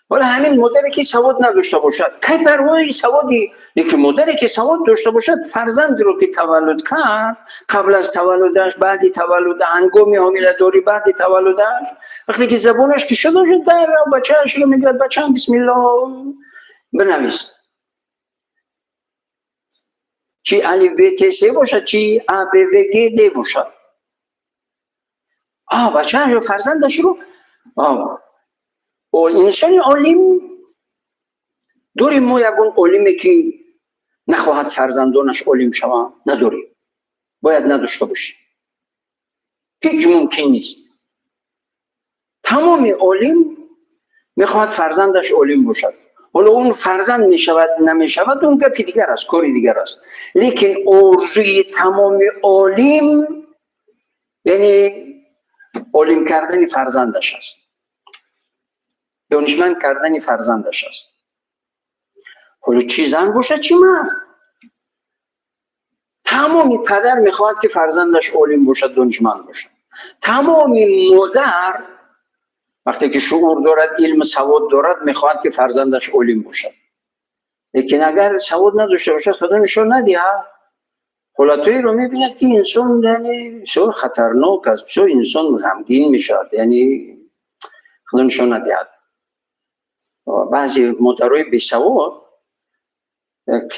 حالا همین مادری که سواد نداشته باشد کی پروای سوادی؟ لیکن مادری که سواد داشته باشد فرزند رو که تولد کرد، قبل از تولدش، بعد تولد، هنگام حامله داری، بعد تولدش، وقتی که زبانش که شده در رو بچه‌اش رو میگه بچه‌م بسم الله بنویس، چی الف ب ت س باشد، چی ا ب و گ د باشد، بچه‌اش رو فرزندش رو انسان عالم داریم. ما یگون عالمی که نخواهد فرزندانش عالم شوند نداریم، باید نداشته باشیم، هیچ ممکن نیست. تمام عالم میخواهد فرزندش عالم باشد. حالا اون فرزند میشود نمیشود اون گپی دیگر است، کاری دیگر است، لیکن آرزوی تمام عالم یعنی عالم کردن فرزندش است، دانشمند کردن فرزندش است. حالا چی زن باشه چی مرد، تمام پدر میخواهد که فرزندش عالم باشد، دانشمند باشد. تمام مادر وقتی که شعور دارد، علم سواد دارد، میخواهد که فرزندش عالم باشد. لیکن اگر سواد نداشته باشد، خدا نشان ندهد، حالتهایی رو میبیند که انسان یعنی بسیار خطرناک است، بسیار انسان غمگین میشود، یعنی خدا نشان ندهد. بعضی مادرای بیسواد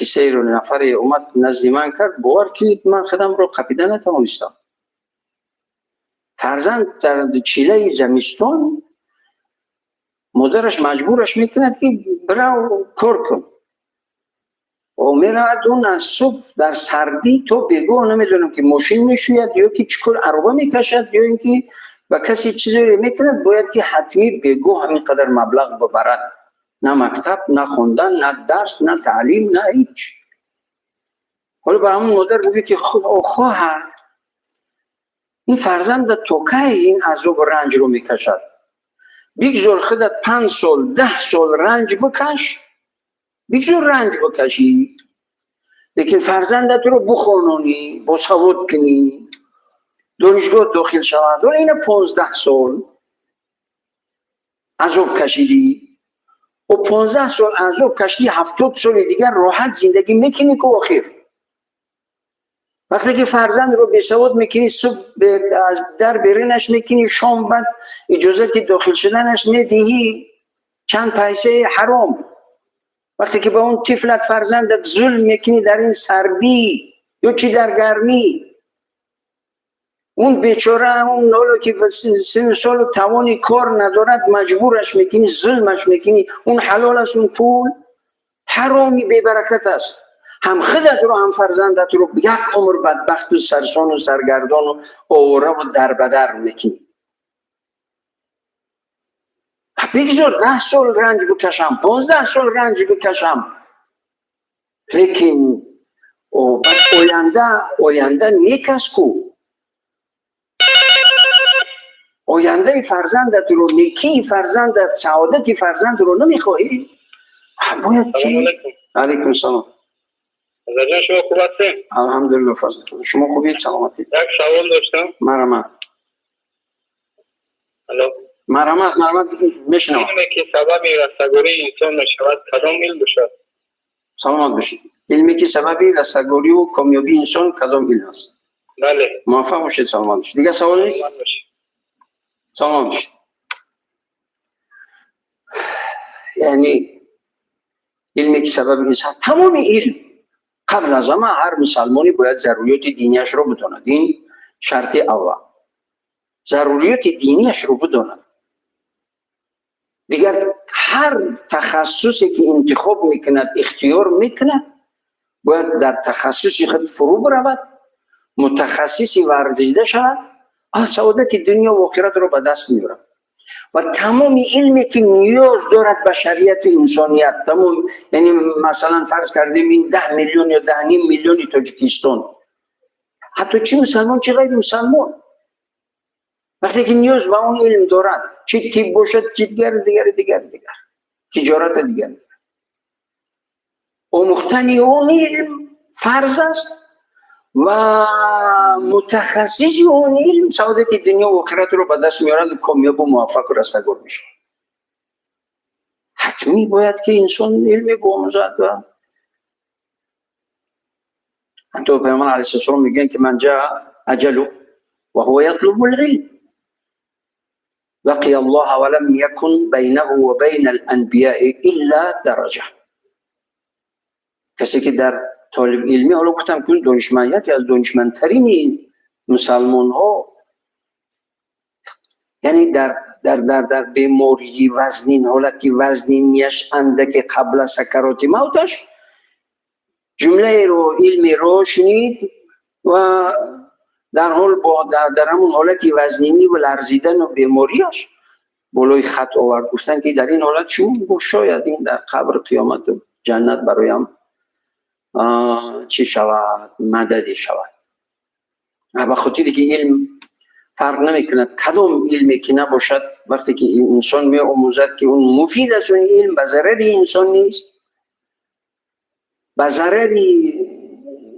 قصه رو نفری اومد نزد من کرد، باور کنید من خودم رو قپیده نتوانستم. فرزند در چیله زمستان مادرش مجبورش میکند که برو کار کن و میرود اون از صبح در سردی تا بگو نمیدونم که ماشین میشوید یا که چیکار عربه میکشد یا اینکه و کسی چیزی رو میکند، باید که حتمی بگو همین قدر مبلغ ببرد، نه مکتب، نه خوندن، نه درس، نه تعلیم، نه هیچ. حالا به همون مادر بگه که خواهر این فرزند تا کی این عذاب و رنج رو میکشد؟ بگذار خودت 5 سال 10 سال رنج بکش، بگذار رنج بکشی، لیکن فرزندت رو بخوانونی، با سواد کنی، دانشگاه داخل شود. ولی اینو 15 سال عذاب کشیدی و 15 سال عذاب کشیدی، 70 سال دیگر راحت زندگی میکنی که آخر وقتی که فرزند رو بیسواد میکنی، صبح از در بیرونش میکنی، شام بعد اجازه که داخل شدنش میدهی چند پیسه حرام. وقتی که با اون طفلت فرزندت ظلم میکنی در این سردی یا چی در گرمی، اون بیچاره اون حالا که سن سال و توانی کار ندارد مجبورش میکنی، ظلمش میکنی. اون حلال است، اون پول حرامی بی‌برکت است. هم خودت رو هم فرزندت رو یک عمر بدبخت و سرسان و سرگردان و آواره و دربدر میکنی. بگذار 10 سال رنج بکشم، 15 سال رنج بکشم، لیکن آینده نیک است کو. آینده فرزندت رو، نیکی فرزندت، سعادت فرزند رو نمیخواهی؟ باید چی؟ علیکم السلام.
Ҳазратҷон, шумо хуб ҳастед?
Алҳамдулиллоҳ, фазли Худо. Шумо хубед, саломатӣ?
Як савол доштам.
Марҳамат.
Алло.
Марҳамат, марҳамат, мешунавам.
Илме ки сабаби растагории инсон мешавад, кадом илм бошад?
Саломат бошед. Илме ки сабаби растагорию комёбии инсон, кадом илм аст?
Бале.
Муваффақ бошед, саломат бошед. Дигар савол нест?
Саломат бошед.
Саломат бошед. Яъне илме ки сабаби инсон, тамоми илм. Қабл аз ҳама ҳар мусалмоне бояд заруриёти динияшро бидонад. Ин шарти аввал, заруриёти динияшро бидонад. Дигар ҳар тахассусе ки интихоб мекунад, ихтиёр мекунад, бояд дар тахассуси худ фурӯ биравад, мутахассиси варзида шавад, саодати дунё ва охиратро ба даст меорад. Ва тамоми илме ки ниёз дорад башарияту инсоният, тамом, яъне масалан, фарз кардем, ин 10 миллион ё 10.5 миллиони Тоҷикистон, ҳатто чи мусалмон, чи ғайри мусалмон, вақте ки ниёз ба он илм дорад, чи тиб бошад, чи дигар, дигар, дигар, дигар, тиҷората, дигар, омӯхтани он илм фарз аст ва мутахассиси он илм саодати дунё ва охиратро ба даст меорад, комёбу муваффақу растагор мешавад. Ҳатмӣ бояд ки инсон илме биомӯзад. Ва ҳатто Паёмбар алайҳиссалом мегӯянд ки من جاء أجله وهو يطلب العلم لقي الله ولم يكن بينه وبين الأنبياء إلا درجة. Касе ки дар толиб илмӣ, ҳоло гуфтам ки донишманд, яке аз донишмандтарини мусалмонҳо, яъне дар бемории вазнин, ҳолати вазнинияш, андаке қабла сакароти мавташ ҷумлаеро, илмеро шунид ва дар ҳол дар ҳамон ҳолати вазнинӣ ва ларзидану бемориаш болои хат овард. Гуфтанд ки дар ин ҳолат шумо гуфт, шояд ин дар қабр, қиёмату ҷаннат бароям чӣ шавад, мададе шавад. Ба хотире ки илм фарқ намекунад, кадом илме ки набошад, вақте ки инсон меомӯзад ки он муфид аст, он илм ба зарари инсон нест, ба зарари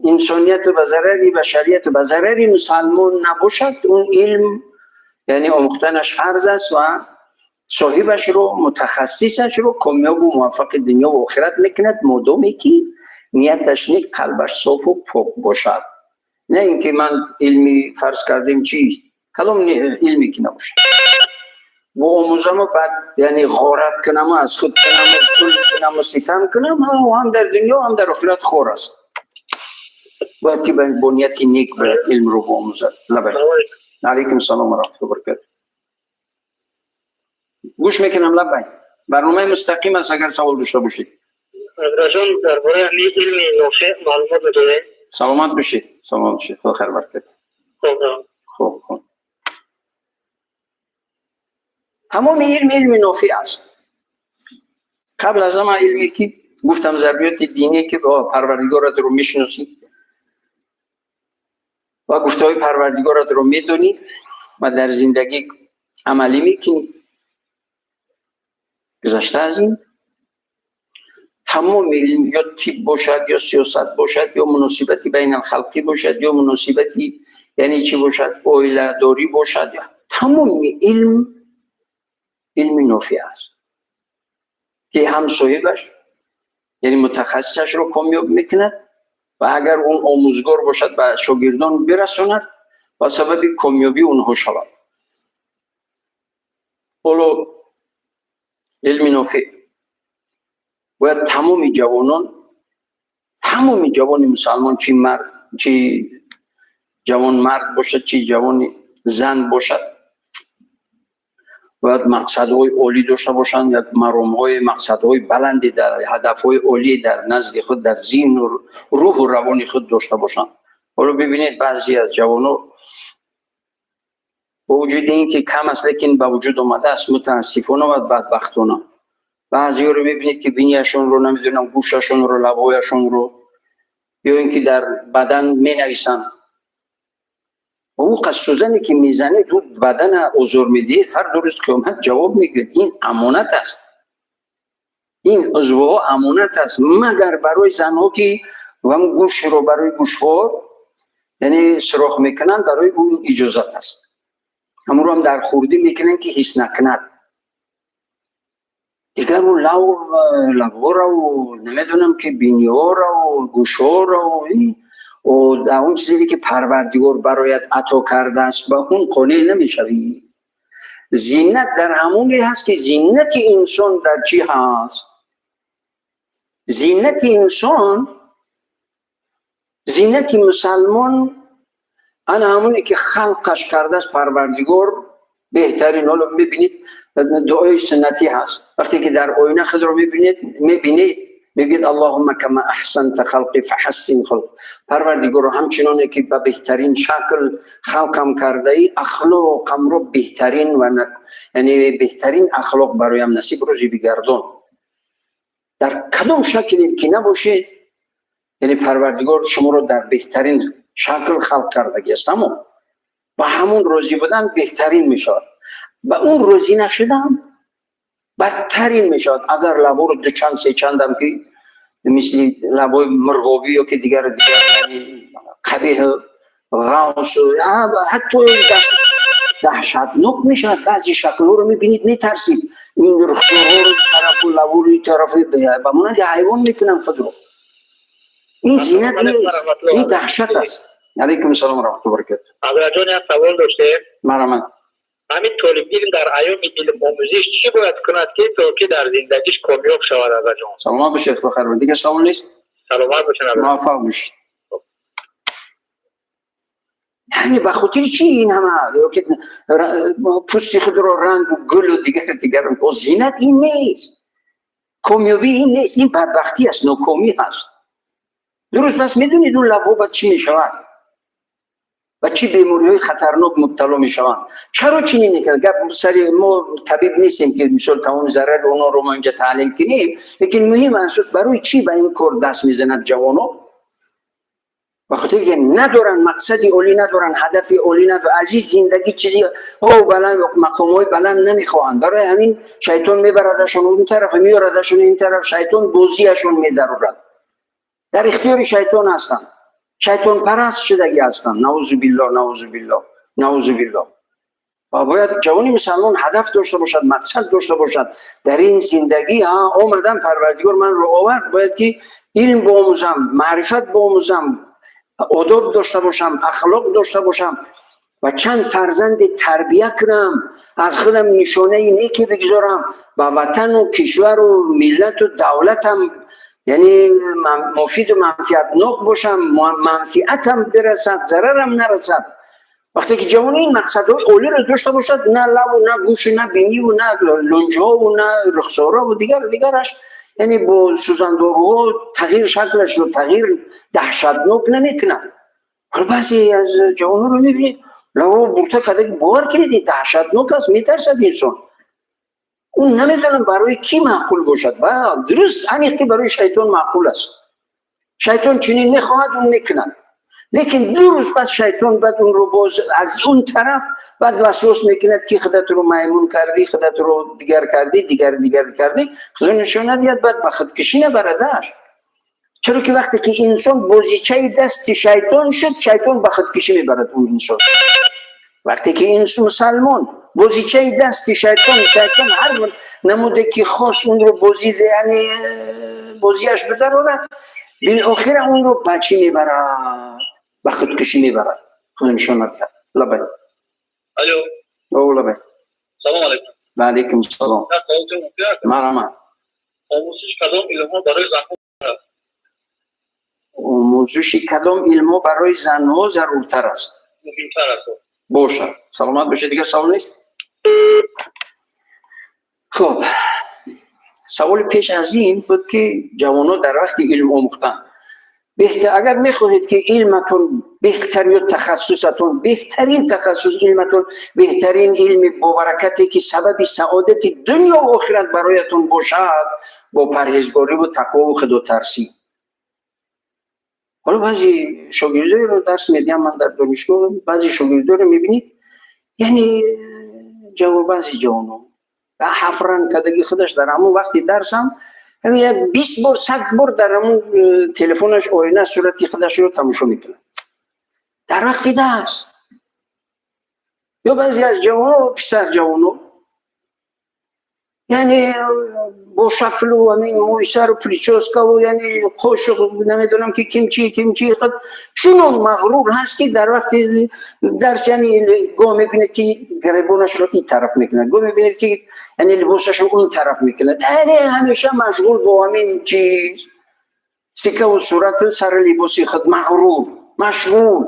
инсонияту ба зарари башарияту ба зарари мусалмон набошад, он илм, яъне омӯхтанаш фарз аст ва соҳибашро, мутахассисашро комёбу муваффақи дунё ва охират мекунад, модоме ки нияташ нек, қалбаш софу пок бошад. На ин ки ман илми, фарз кардем, чи калом илме ки набошад, бо омӯзаму баъд, яъне ғорат кунаму аз худ кунаму зулм кунаму ситам кунам, ҳам дар дунё, ҳам дар охират хор аст. Бояд ки бо нияти нек бояд илмро биомӯзад. Лабай, алайкум салом ва раҳматуллоҳи ва баракатуҳ. Гӯш мекунам, лабай. Барномаи мустақим аст, агар савол дошта бошед.
Ҳазратҷон, дар бораи ҳамин илми нофеъ маълумот медодед?
Саломат бошед, саломат бошед, худо хайр баракат.
Хуб.
Хуб, тамоми илм илми нофеъ аст. Қабл аз ҳама илме ки гуфтам, зарбиёти диние ки Парвардигоратро мешиносӣ ва гуфтаҳои Парвардигоратро медонӣ ва дар зиндагӣ амалӣ мекунӣ. Гузашта аз ин, тамоми илм, ё тиб бошад, ё сиёсат бошад, ё муносибати байналхалқӣ бошад, ё муносибати, яъне чӣ бошад, оиладорӣ бошад, тамоми илм илми нофеъ аст, ки ҳам соҳибаш, яъне мутахассисашро комёб мекунад ва агар он омӯзгор бошад, ба шогирдон бирасонад ва сабаби комёбии онҳо шавад. Ҳоло илми нофеъ бояд тамоми ҷавонон, тамоми ҷавони мусалмон, чи мард, чи ҷавон мард бошад, чи ҷавони зан бошад, бояд мақсадҳои олӣ дошта бошанд, як маромҳои, мақсадҳои баланде дар ҳадафҳои олӣ дар назди худ, дар зиҳну рӯҳу равони худ дошта бошанд. Ҳоло бибинед, баъзе аз ҷавонҳо, бо вуҷуди ин ки кам аст, лекин ба вуҷуд омадааст, мутаассифона ва бадбахтона, баъзеҳоро мебинед ки бинияшонро, намедонам, гӯшашонро, лабҳояшонро ё ин ки дар бадан менависанд. Ӯ қад сӯзане ки мезанед, ӯ бадана озор медиҳед, фардо рӯзи қиёмат ҷавоб мегӯяд. Ин амонат аст, ин узвҳо амонат аст, магар барои занҳо ки ва ҳамун гӯшро барои гӯшҳо, яъне сурох мекунанд, барои он иҷозат аст. Ҳамонро ҳам дар хурдӣ мекунанд, ки ҳис накунад. Дигар ӯ лабҳораву, намедонам, ки биниҳораву гӯшҳораву он чизе, ки Парвардигор бароят ато кардааст, ба он қонеъ намешавӣ. Зинат дар ҳамоне ҳаст, ки зинати инсон дар чӣ ҳаст? Зинати инсон, зинати мусалмон ана ҳамоне, ки халқаш кардааст Парвардигор, беҳтарин. Ҳоло мебинед, дуои суннатӣ ҳаст. Вақте ки дар оина худро мебинед, мегӯед: "Аллоҳумма кама аҳсанта халқи фаҳассин хулқ". Парвардигоро, ҳамчуноне ки ба беҳтарин шакл халқам кардаӣ, ахлоқамро беҳтарин ва, яъне, беҳтарин ахлоқ бароям насиб рӯзӣ бигардон. Дар кадом шакле ки набошед, яъне Парвардигор шуморо дар беҳтарин шакл халқ кардагиаст, аммо ба ҳамун розӣ будан беҳтарин мешавад, ба он розӣ нашудан бадтарин мешавад. Агар лаборо дучанд, сечандам, ки мисли лабои мурғобӣ ё ки дигар дигар қабеҳ, ғавсу, ҳатто даҳшатнок мешавад. Баъзе шаклҳоро мебинед, метарсид. Ин рухсорҳоро тарафу лабури тарафи ба монанди ҳайвон мекунанд худро. Ин зинат нест, ин даҳшат аст. Алайкум салом, раҳматуллоҳи баракату.
Ҳазратҷон, як савол доштем.
Марҳамат.
Ҳамин толибилм дар айёми илмомӯзиш чӣ бояд кунад, ки то ки дар зиндагиш комёб шавад, ҳазратҷон?
Саломат бошед, бахайр. Дигар савол нест?
Саломат бошед.
Муваффақ бошед. Яъне ба хотири чӣ ин ҳама ки пӯсти худро рангу гулу дигар дигар? Зинат ин нест, комёбӣ ин нест, ин бадбахтӣ аст, нокомӣ ҳаст. Дуруст, бас медонед, он лабҳо ба чӣ мешавад, ба чӣ бемориҳои хатарнок мубтало мешаванд? Чаро чунин мекунад? Гап сари мо табиб нестем, ки мисол тамоми зарари онҳоро мо инҷа таҳлил кунем, лекин муҳим асос, барои чӣ ба ин кор даст мезанад ҷавоно? Ба хотире ки надоранд, мақсади олӣ надоранд, ҳадафи олӣ надоранд, аз ин зиндагӣ чизи баланд, мақомҳои баланд намехоҳанд. Барои ҳамин шайтон мебарадашон он тараф, меорадашон ин тараф, шайтон бозиашон медарорад. Дар ихтиёри шайтон ҳастанд, шайтонпараст шудагӣ ҳастанд. Наузу биллоҳ, наузу биллоҳ, наузу биллоҳ. Ва бояд ҷавони мусалмон ҳадаф дошта бошад, мақсад дошта бошад дар ин зиндагӣ. Ҳа, омадам, Парвардигор манро овард, бояд ки илм боомӯзам, маърифат боомӯзам, одоб дошта бошам, ахлоқ дошта бошам ва чанд фарзанди тарбия кунам, аз худам нишонаи неке бигзорам, ба ватану кишвару миллату давлатам, яъне, муфиду манфиатнок бошам, манфиатам бирасад, зарарам нарасад. Вақте ки ҷавони ин мақсадҳои олиро дошта бошад, на лаву, на гӯшу, на биниву, на лунҷҳову, на рухсораву дигар дигараш, яъне бо сӯзандоруҳо тағйир, шаклашро тағйир даҳшатнок намекунад. Ҳоло баъзе аз ҷавонҳоро мебинед, лаво бурта карда, бовар кунед, даҳшатнок аст, метарсад инсон. Он намедонам, барои кӣ маъқул бошад. Дуруст, аниқ ки барои шайтон маъқул аст. Шайтон чунин мехоҳад, он мекунад. Лекин 2 рӯз пас шайтон баъд онро боз аз он тараф баъд васвос мекунад, ки худатро маймун кардӣ, худатро дигар кардӣ, дигар дигар кардӣ. Худо нишон надиҳад, баъд ба худкушӣ набарадаш. Чаро ки вақте ки инсон бозичаи дасти шайтон шуд, шайтон ба худкушӣ мебарад он инсон. Вақте ки мусалмон бозичаи дасти шайтон, шайтон ҳар намуде ки хост, онро бозӣ, яъне бозиаш бидарорад, билохира онро ба чӣ мебарад? Ба худкушӣ мебарад. Худо нишон надиҳад. Лабай.
Алло.
О, лабай.
Салом алейкум.
Ва алейкум салом. Марҳамат.
Омӯзиши кадом илмҳо барои занҳо?
Омӯзиши кадом илмҳо барои занҳо заруртар аст?
Муҳимтар аст.
Бошад, саломат бошед. Дигар савол нест? Хуб, саволи пеш аз ин буд, ки ҷавонҳо дар вақти илм омӯхтан беҳтар, агар мехоҳед, ки илматон беҳтар ё тахассусатон беҳтарин тахассус, илматон беҳтарин илми бобаракате, ки сабаби саодати дунё ва охират бароятон бошад, бо парҳезгориву тақвову худотарсӣ. Ҳоло баъзе шогирдоеро дарс медиҳам ман дар донишгоҳ, баъзе шогирдоро мебинед, яъне баъзе ҷавонон ҳафт ранг кадаги худаш дар ҳамон вақти дарсам. Ҳамин 20 бор, 100 бор дар ҳамун телефонаш оина сурати худашро тамошо мекунад дар вақти дарс. Ё баъзе аз ҷавоно, писар ҷавоно, яъне бо шаклу ҳамин мӯи сару прическа ву, яъне қошуқ, намедонам ки кимчи кимчи худ чунон мағрур ҳаст, ки дар вақти дарс, яъне гоҳ мебинед, ки гиребонашро ин тараф мекунад, гоҳ мебинед, ки яъне либосашро он тараф мекунад, яъне ҳамеша машғул бо ҳамин чиз, сикаву сурату сари либоси худ, мағрур, машғул.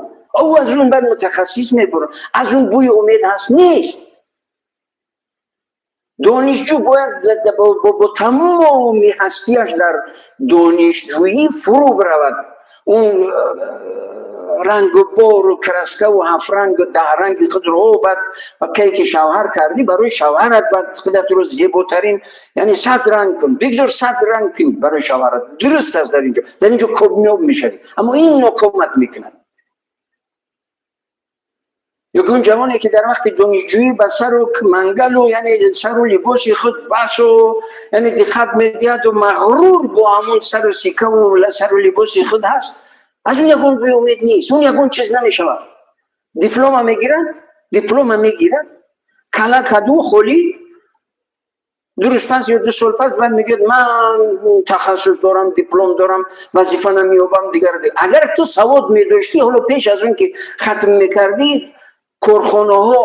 Ӯ аз он баъд мутахассис мебурад, аз он бӯи умед ҳаст? Нест. Донишҷӯ бояд бо тамоми ҳастиаш дар донишҷӯӣ фурӯ биравад. Он рангу бору краска ву ҳафтрангу даҳранги худро баъд кае ки шавҳар кардӣ, барои шавҳарат баъд худатро зеботарин, яъне 100 ранг кун, бигзор 100 ранг кун барои шавҳарат. Дуруст аст, дар инҷо комёб мешавӣ, аммо ин нокомат мекунад. Ё ки он ҷавоне, ки дар вақти донишҷӯӣ ба сару мангалу, яъне сару либоси худ басу, яъне диққат медиҳаду мағрур бо ҳамон сару сикаву сару либоси худ ҳаст, аз он ягон бӯи умед нест, он ягон чиз намешавад. Диплома мегирад, диплома мегирад, кала каду холӣ. 2 рӯз пас ё 2 сол пас баъд мегӯяд: «Ман тахассус дорам, диплом дорам, вазифа намеёбам», дигар. Агар ту савод медоштӣ, ҳоло пеш аз он ки хатм мекардӣ, корхонаҳо,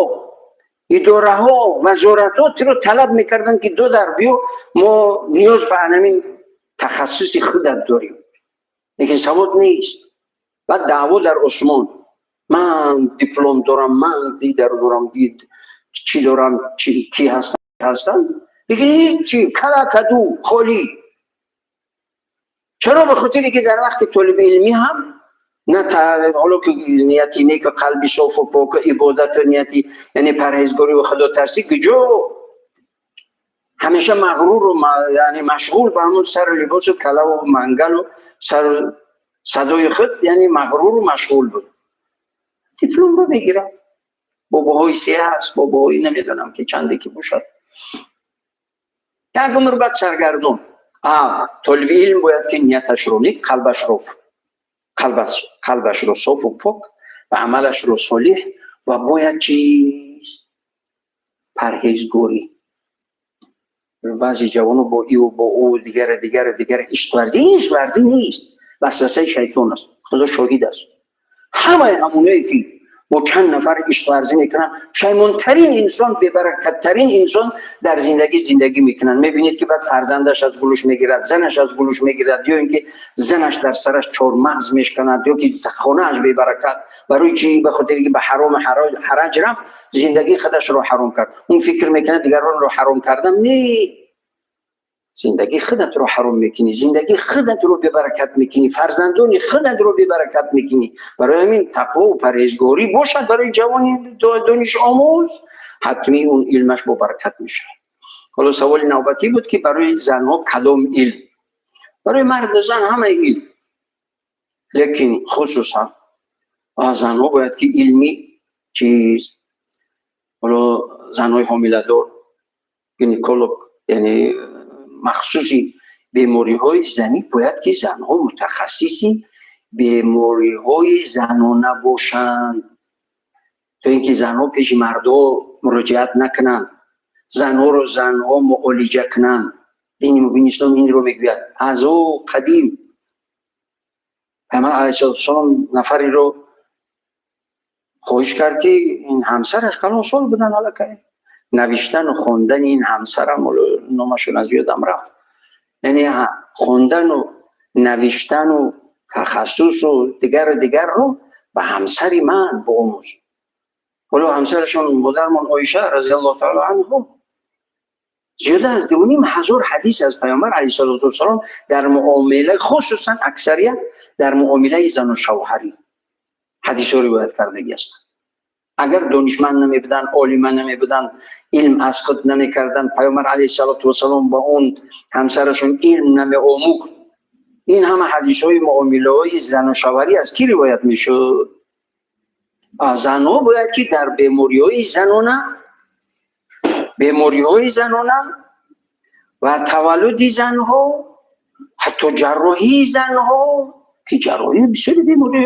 идораҳо, вазоратҳо туро талаб мекарданд, ки додар, биё, мо ниёз ба ҳамин тахассуси худат дорем. Лекин савод нест, баъд даъво дар осмон: «Ман диплом дорам, ман дидар дорам, дид чӣ дорам, ки ҳастам». Лекин ҳичи, кала каду холӣ. Чаро? Ба хотире ки дар вақти толиби илмӣ ҳам на ҳоло ки нияти неку қалби софу поку ибодату нияти, яъне парҳезгорӣ ва худотарсӣ куҷо? Ҳамеша мағруру, яъне машғул ба ҳамун сару либосу калаву мангалу сару садои худ, яъне мағруру машғул буд. Дипломро мегирад, бобоҳои се ҳаст, бобоҳои намедонам ки чанде ки бошад, як умр баъд саргардон. Толиби илм бояд ки нияташро нек, қалбашро софу пок ва амалашро солиҳ ва бояд чиз парҳезгорӣ. Баъзе ҷавоно бо иву бо ӯ, дигара, дигара, дигара ишқварзӣ. Ишқварзӣ нест, васвасаи шайтон аст. Худо шоҳид аст, ҳамаи ҳамоное ки бо чанд нафар ишқварзӣ мекунанд, шаймонтарин инсон, бебаракаттарин инсон дар зиндагӣ зиндагӣ мекунанд. Мебинед, ки баъд фарзандаш аз гулуш мегирад, занаш аз гулуш мегирад, ё ин ки занаш дар сараш чормағз мешканад, ё ки хонааш бебаракат. Барои чӣ? Ба хотире ки ба ҳарому ҳараҷ рафт, зиндагии худашро ҳаром кард. Он фикр мекунад, дигаронро ҳаром кардам. Не, зиндагии худатро ҳаром мекунӣ, зиндагии худатро бебаракат мекунӣ, фарзандони худатро бебаракат мекунӣ. Барои ҳамин тақвову парҳезгорӣ бошад барои ҷавони донишомӯз, ҳатмӣ он илмаш бобаракат мешавад. Ҳоло саволи навбатӣ буд, ки барои занҳо кадом илм? Барои марду зан ҳамаи илм, лекин хусусан занҳо бояд ки илми чиз, ҳоло занҳои ҳомиладор, гинеколог, яъне махсуси бемориҳои занӣ, бояд ки занҳо мутахассиси бемориҳои занона бошанд, то ин ки занҳо пеши мардҳо муроҷиат накунанд, занҳоро занҳо муолиҷа кунанд. Дини мубини ислом инро мегӯяд. Аз ӯ қадим Пайғамбар алайҳиссалоту нафареро хоҳиш кард, ки ин ҳамсараш калонсол буданд аллакай, навиштану хондани ин ҳамсарам, номашон аз ёдам рафт, яъне хондану навиштану тахассусу дигару дигарро ба ҳамсари ман биомӯз. Ҳоло ҳамсарашон модармон Оиша разиаллоҳу таала анҳу зиёда аз 2500 ҳадис аз Пайғамбар алайҳиссалоту вассалом дар муомила, хусусан аксарият дар муомилаи зану шавҳарӣ ҳадисҳо ривоят кардагӣ ҳастанд. Агар донишманд намебуданд, олима намебуданд, илм аз худ намекарданд, Пайғамбар алайҳиссалоту вассалом ба он ҳамсарашон илм намеомӯхт, ин ҳама ҳадисҳои муомилаҳои зану шавҳарӣ аз кӣ ривоят мешуд? Занҳо бояд ки дар бемориҳои занона, бемориҳои занона ва таваллуди занҳо. Ҳатто ҷарроҳии занҳо, ки ҷарроҳӣ бисёри беморӣ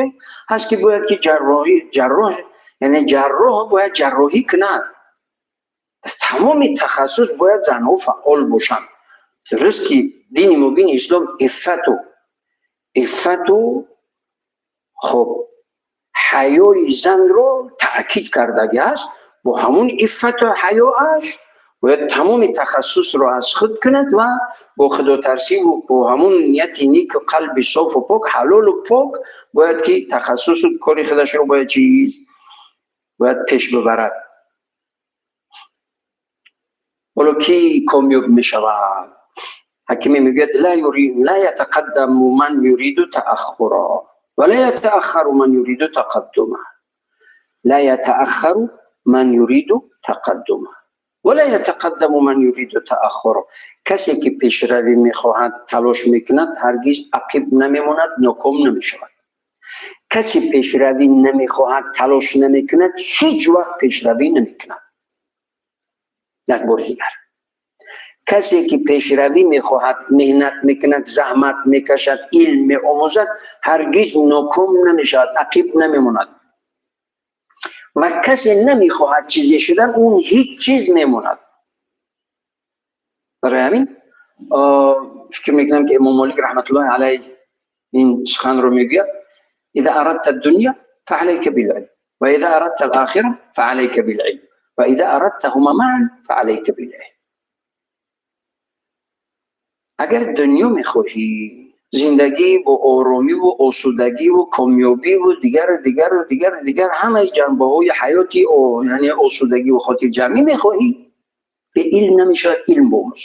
ҳаст, ки бояд ки ҷарроҳӣ, ҷарроҳ, яъне ҷарроҳ бояд ҷарроҳӣ кунад. Дар тамоми тахассус бояд занҳо фаъол бошанд. Дуруст ки дини мубини ислом иффату хоб ҳаёи занро таъкид кардагӣ аст. Бо ҳамун иффату ҳаёаш бояд тамоми тахассусро аз худ кунад ва бо худотарсиву бо ҳамун нияти неку қалби софу пок, ҳалолу пок бояд ки тахассусу кори худашро бояд чиз бояд пеш бибарад. Ҳоло кӣ комёб мешавад? Ҳакиме мегӯяд: لا يتقدم من يريد تأخرا ولا يتأخر من يريد تقدما. لا يتأخر من يريد تقدما ولا يتقدم من يريد تأخرا. Касе ки пешравӣ мехоҳад, талош мекунад, ҳаргиз ақиб намемонад, ноком намешавад. Касе пешравӣ намехоҳад, талош намекунад, ҳеҷ вақт пешравӣ намекунад. Як бори дигар: касе ки пешравӣ мехоҳад, меҳнат мекунад, заҳмат мекашад, илм меомӯзад, ҳаргиз ноком намешавад, ақиб намемонад. Ва касе намехоҳад чизе шудан, он ҳеҷ чиз мемонад. Барои ҳамин фикр мекунам, ки Имом Молик раҳматуллоҳи алайҳ ин суханро мегӯяд: إذا أردت الدنيا فعليك بالعلم، وإذا أردت الآخرة فعليك بالعلم، وإذا أردتهما معا فعليك بالعلم. Агар дунё мехоҳӣ, зиндагӣ бо оромиву осудагиву комёбиву дигару дигару дигару дигар, ҳамаи ҷанбаҳои ҳаёти, яъне осудагиву хотирҷамъӣ мехоҳӣ, бе илм намешавад, илм бомӯз.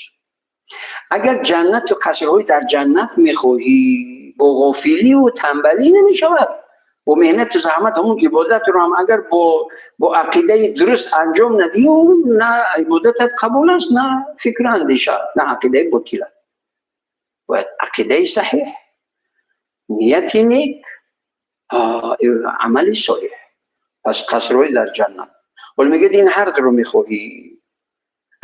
Агар ҷаннату қасрҳои дар ҷаннат мехоҳӣ, бо ғофилию танбалӣ намешавад, бо меҳнату заҳмат. Ҳамун ибодатро ҳам агар бо ақидаи дуруст анҷом надиҳӣ, на ибодатат қабул аст, на фикру андеша, на ақидаи ботил аст. Бояд ақидаи саҳеҳ, нияти нек, амали солеҳ, пас қасрҳои дар ҷаннат. Ҳоло мегӯяд: ин ҳар дуро мехоҳӣ,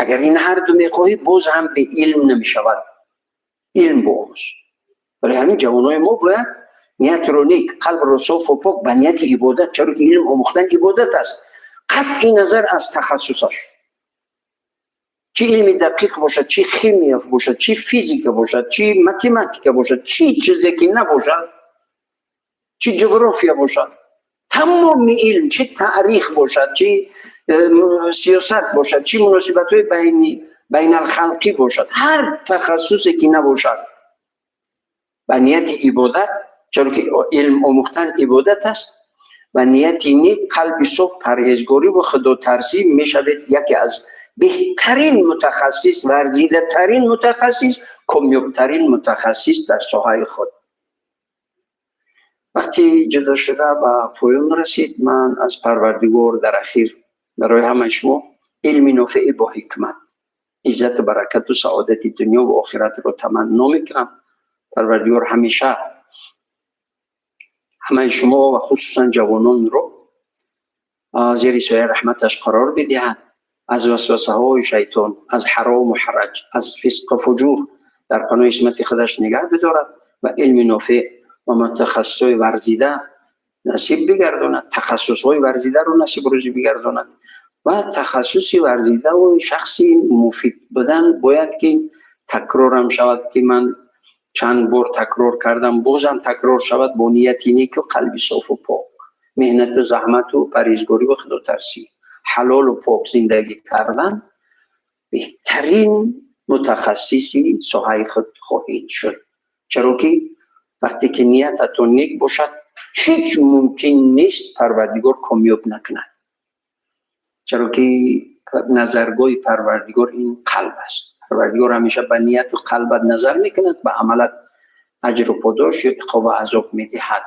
агар ин ҳар ду мехоҳӣ, боз ҳам бе илм намешавад, илм биомӯз. Барои ҳамин ҷавонои мо бояд ниятро нек, қалбро софу пок, ба нияти ибодат, чаро ки илм омӯхтан ибодат аст, қатъи назар аз тахассусаш, чӣ илми дақиқ бошад, чӣ химия бошад, чӣ физика бошад, чӣ математика бошад, чӣ чизе ки набошад, чӣ ҷуғрофия бошад, тамоми илм, чӣ таърих бошад, чӣ сиёсат бошад, чӣ муносибатҳои байналхалқӣ бошад, ҳар тахассусе ки набошад, ба нияти ибодат, чаро ки илм омӯхтан ибодат аст, ба нияти нек, қалби соф, парҳезгорӣ ва худотарсӣ мешавед яке аз беҳтарин мутахассис, варзидатарин мутахассис, комёбтарин мутахассис дар соҳаи худ. Вақти ҷудошуда ба поён расид. Ман аз Парвардигор дар ахир барои ҳамаи шумо илми нофеи бо ҳикмат, иззату баракату саодати дунё ва охиратро таманно мекунам. Парвардигор ҳамеша ҳамаи шумо ва хусусан ҷавононро зери сояи раҳматаш қарор бидиҳад, аз васвасаҳои шайтон, аз ҳарому ҳараҷ, аз фисқу фуҷур дар паноҳи исмати худаш нигаҳ бидорад ва илми нофеъ ва мутахассисҳои варзида насиб бигардонад, тахассусҳои варзидаро насиб рӯзӣ бигардонад. Ва тахассуси варзидаву шахси муфид будан бояд ки такрорам шавад, ки ман чанд бор такрор кардам, бозам такрор шавад: бо нияти неку қалби софу пок, меҳнату заҳмату парҳезгорӣ ва худотарсӣ, ҳалолу пок зиндагӣ кардан, беҳтарин мутахассиси соҳаи худ хоҳед шуд. Чаро ки вақте ки ниятатон нек бошад, ҳеҷ мумкин нест Парвардигор комёб накунад, чаро ки назаргоҳи Парвардигор ин қалб аст. Парвардигор ҳамеша ба нияту қалбат назар мекунад, ба амалат аҷру подош ё иқоба, азоб медиҳад.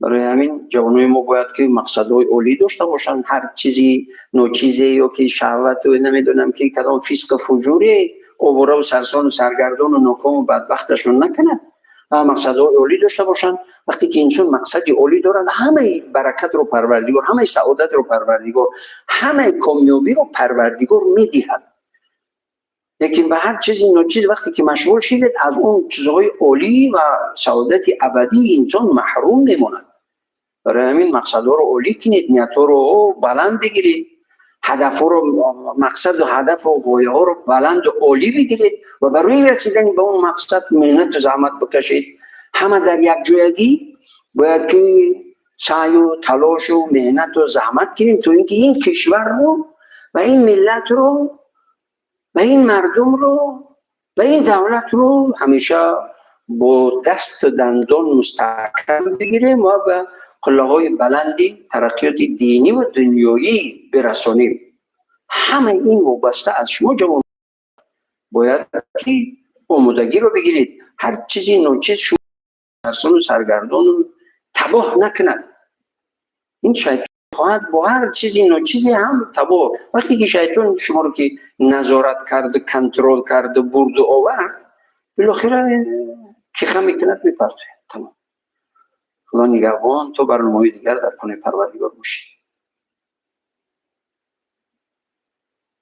Барои ҳамин ҷавонои мо бояд ки мақсадҳои олӣ дошта бошанд. Ҳар чизи ночизе ё ки шаҳвату намедонам ки кадом фисқу фуҷуре оворау сарсону саргардону нокому бадбахташон накунад ва мақсадҳои олӣ дошта бошанд. Вақте ки инсон мақсади олӣ дорад, ҳамаи баракатро Парвардигор, ҳамаи саодатро Парвардигор, ҳамаи комёбиро Парвардигор медиҳад. Лекин ба ҳар чизи ночиз вақте ки машғул шидед, аз он чизҳои олӣ ва саодати абадии инсон маҳрум мемонад. Барои ҳамин мақсадҳоро олӣ кунед, ниятҳоро баланд бигиред, ҳадафҳоро, мақсаду ҳадафу ғояҳоро баланду олӣ бигиред ва барои расидани ба он мақсад меҳнату заҳмат бикашед. Ҳама дар якҷоягӣ бояд ки саъю талошу меҳнату заҳмат кунем, то ин ки ин кишварро ва ин миллатро ва ин мардумро ва ин давлатро ҳамеша бо дасту дандон мустаҳкам бигирем ва ба қуллаҳои баланди тараққиёти динӣ ва дунёӣ бирасонем. Ҳамаи ин вобаста аз шумо, ҷавон. Бояд ки омодагиро бигиред, ҳар чизи ночиз шумо сарсону саргардону табоҳ накунад. Ин шайтон хоҳад бо ҳар чизи ночизе ҳам табоҳ. Вақте ки шайтон шуморо ки назорат карду, контрол карду, бурду овард, билохира тиха мекунад, мепартояд, тамом. Худо нигаҳбон, то барномаҳои дигар дар паноҳи Парвардигор бошед.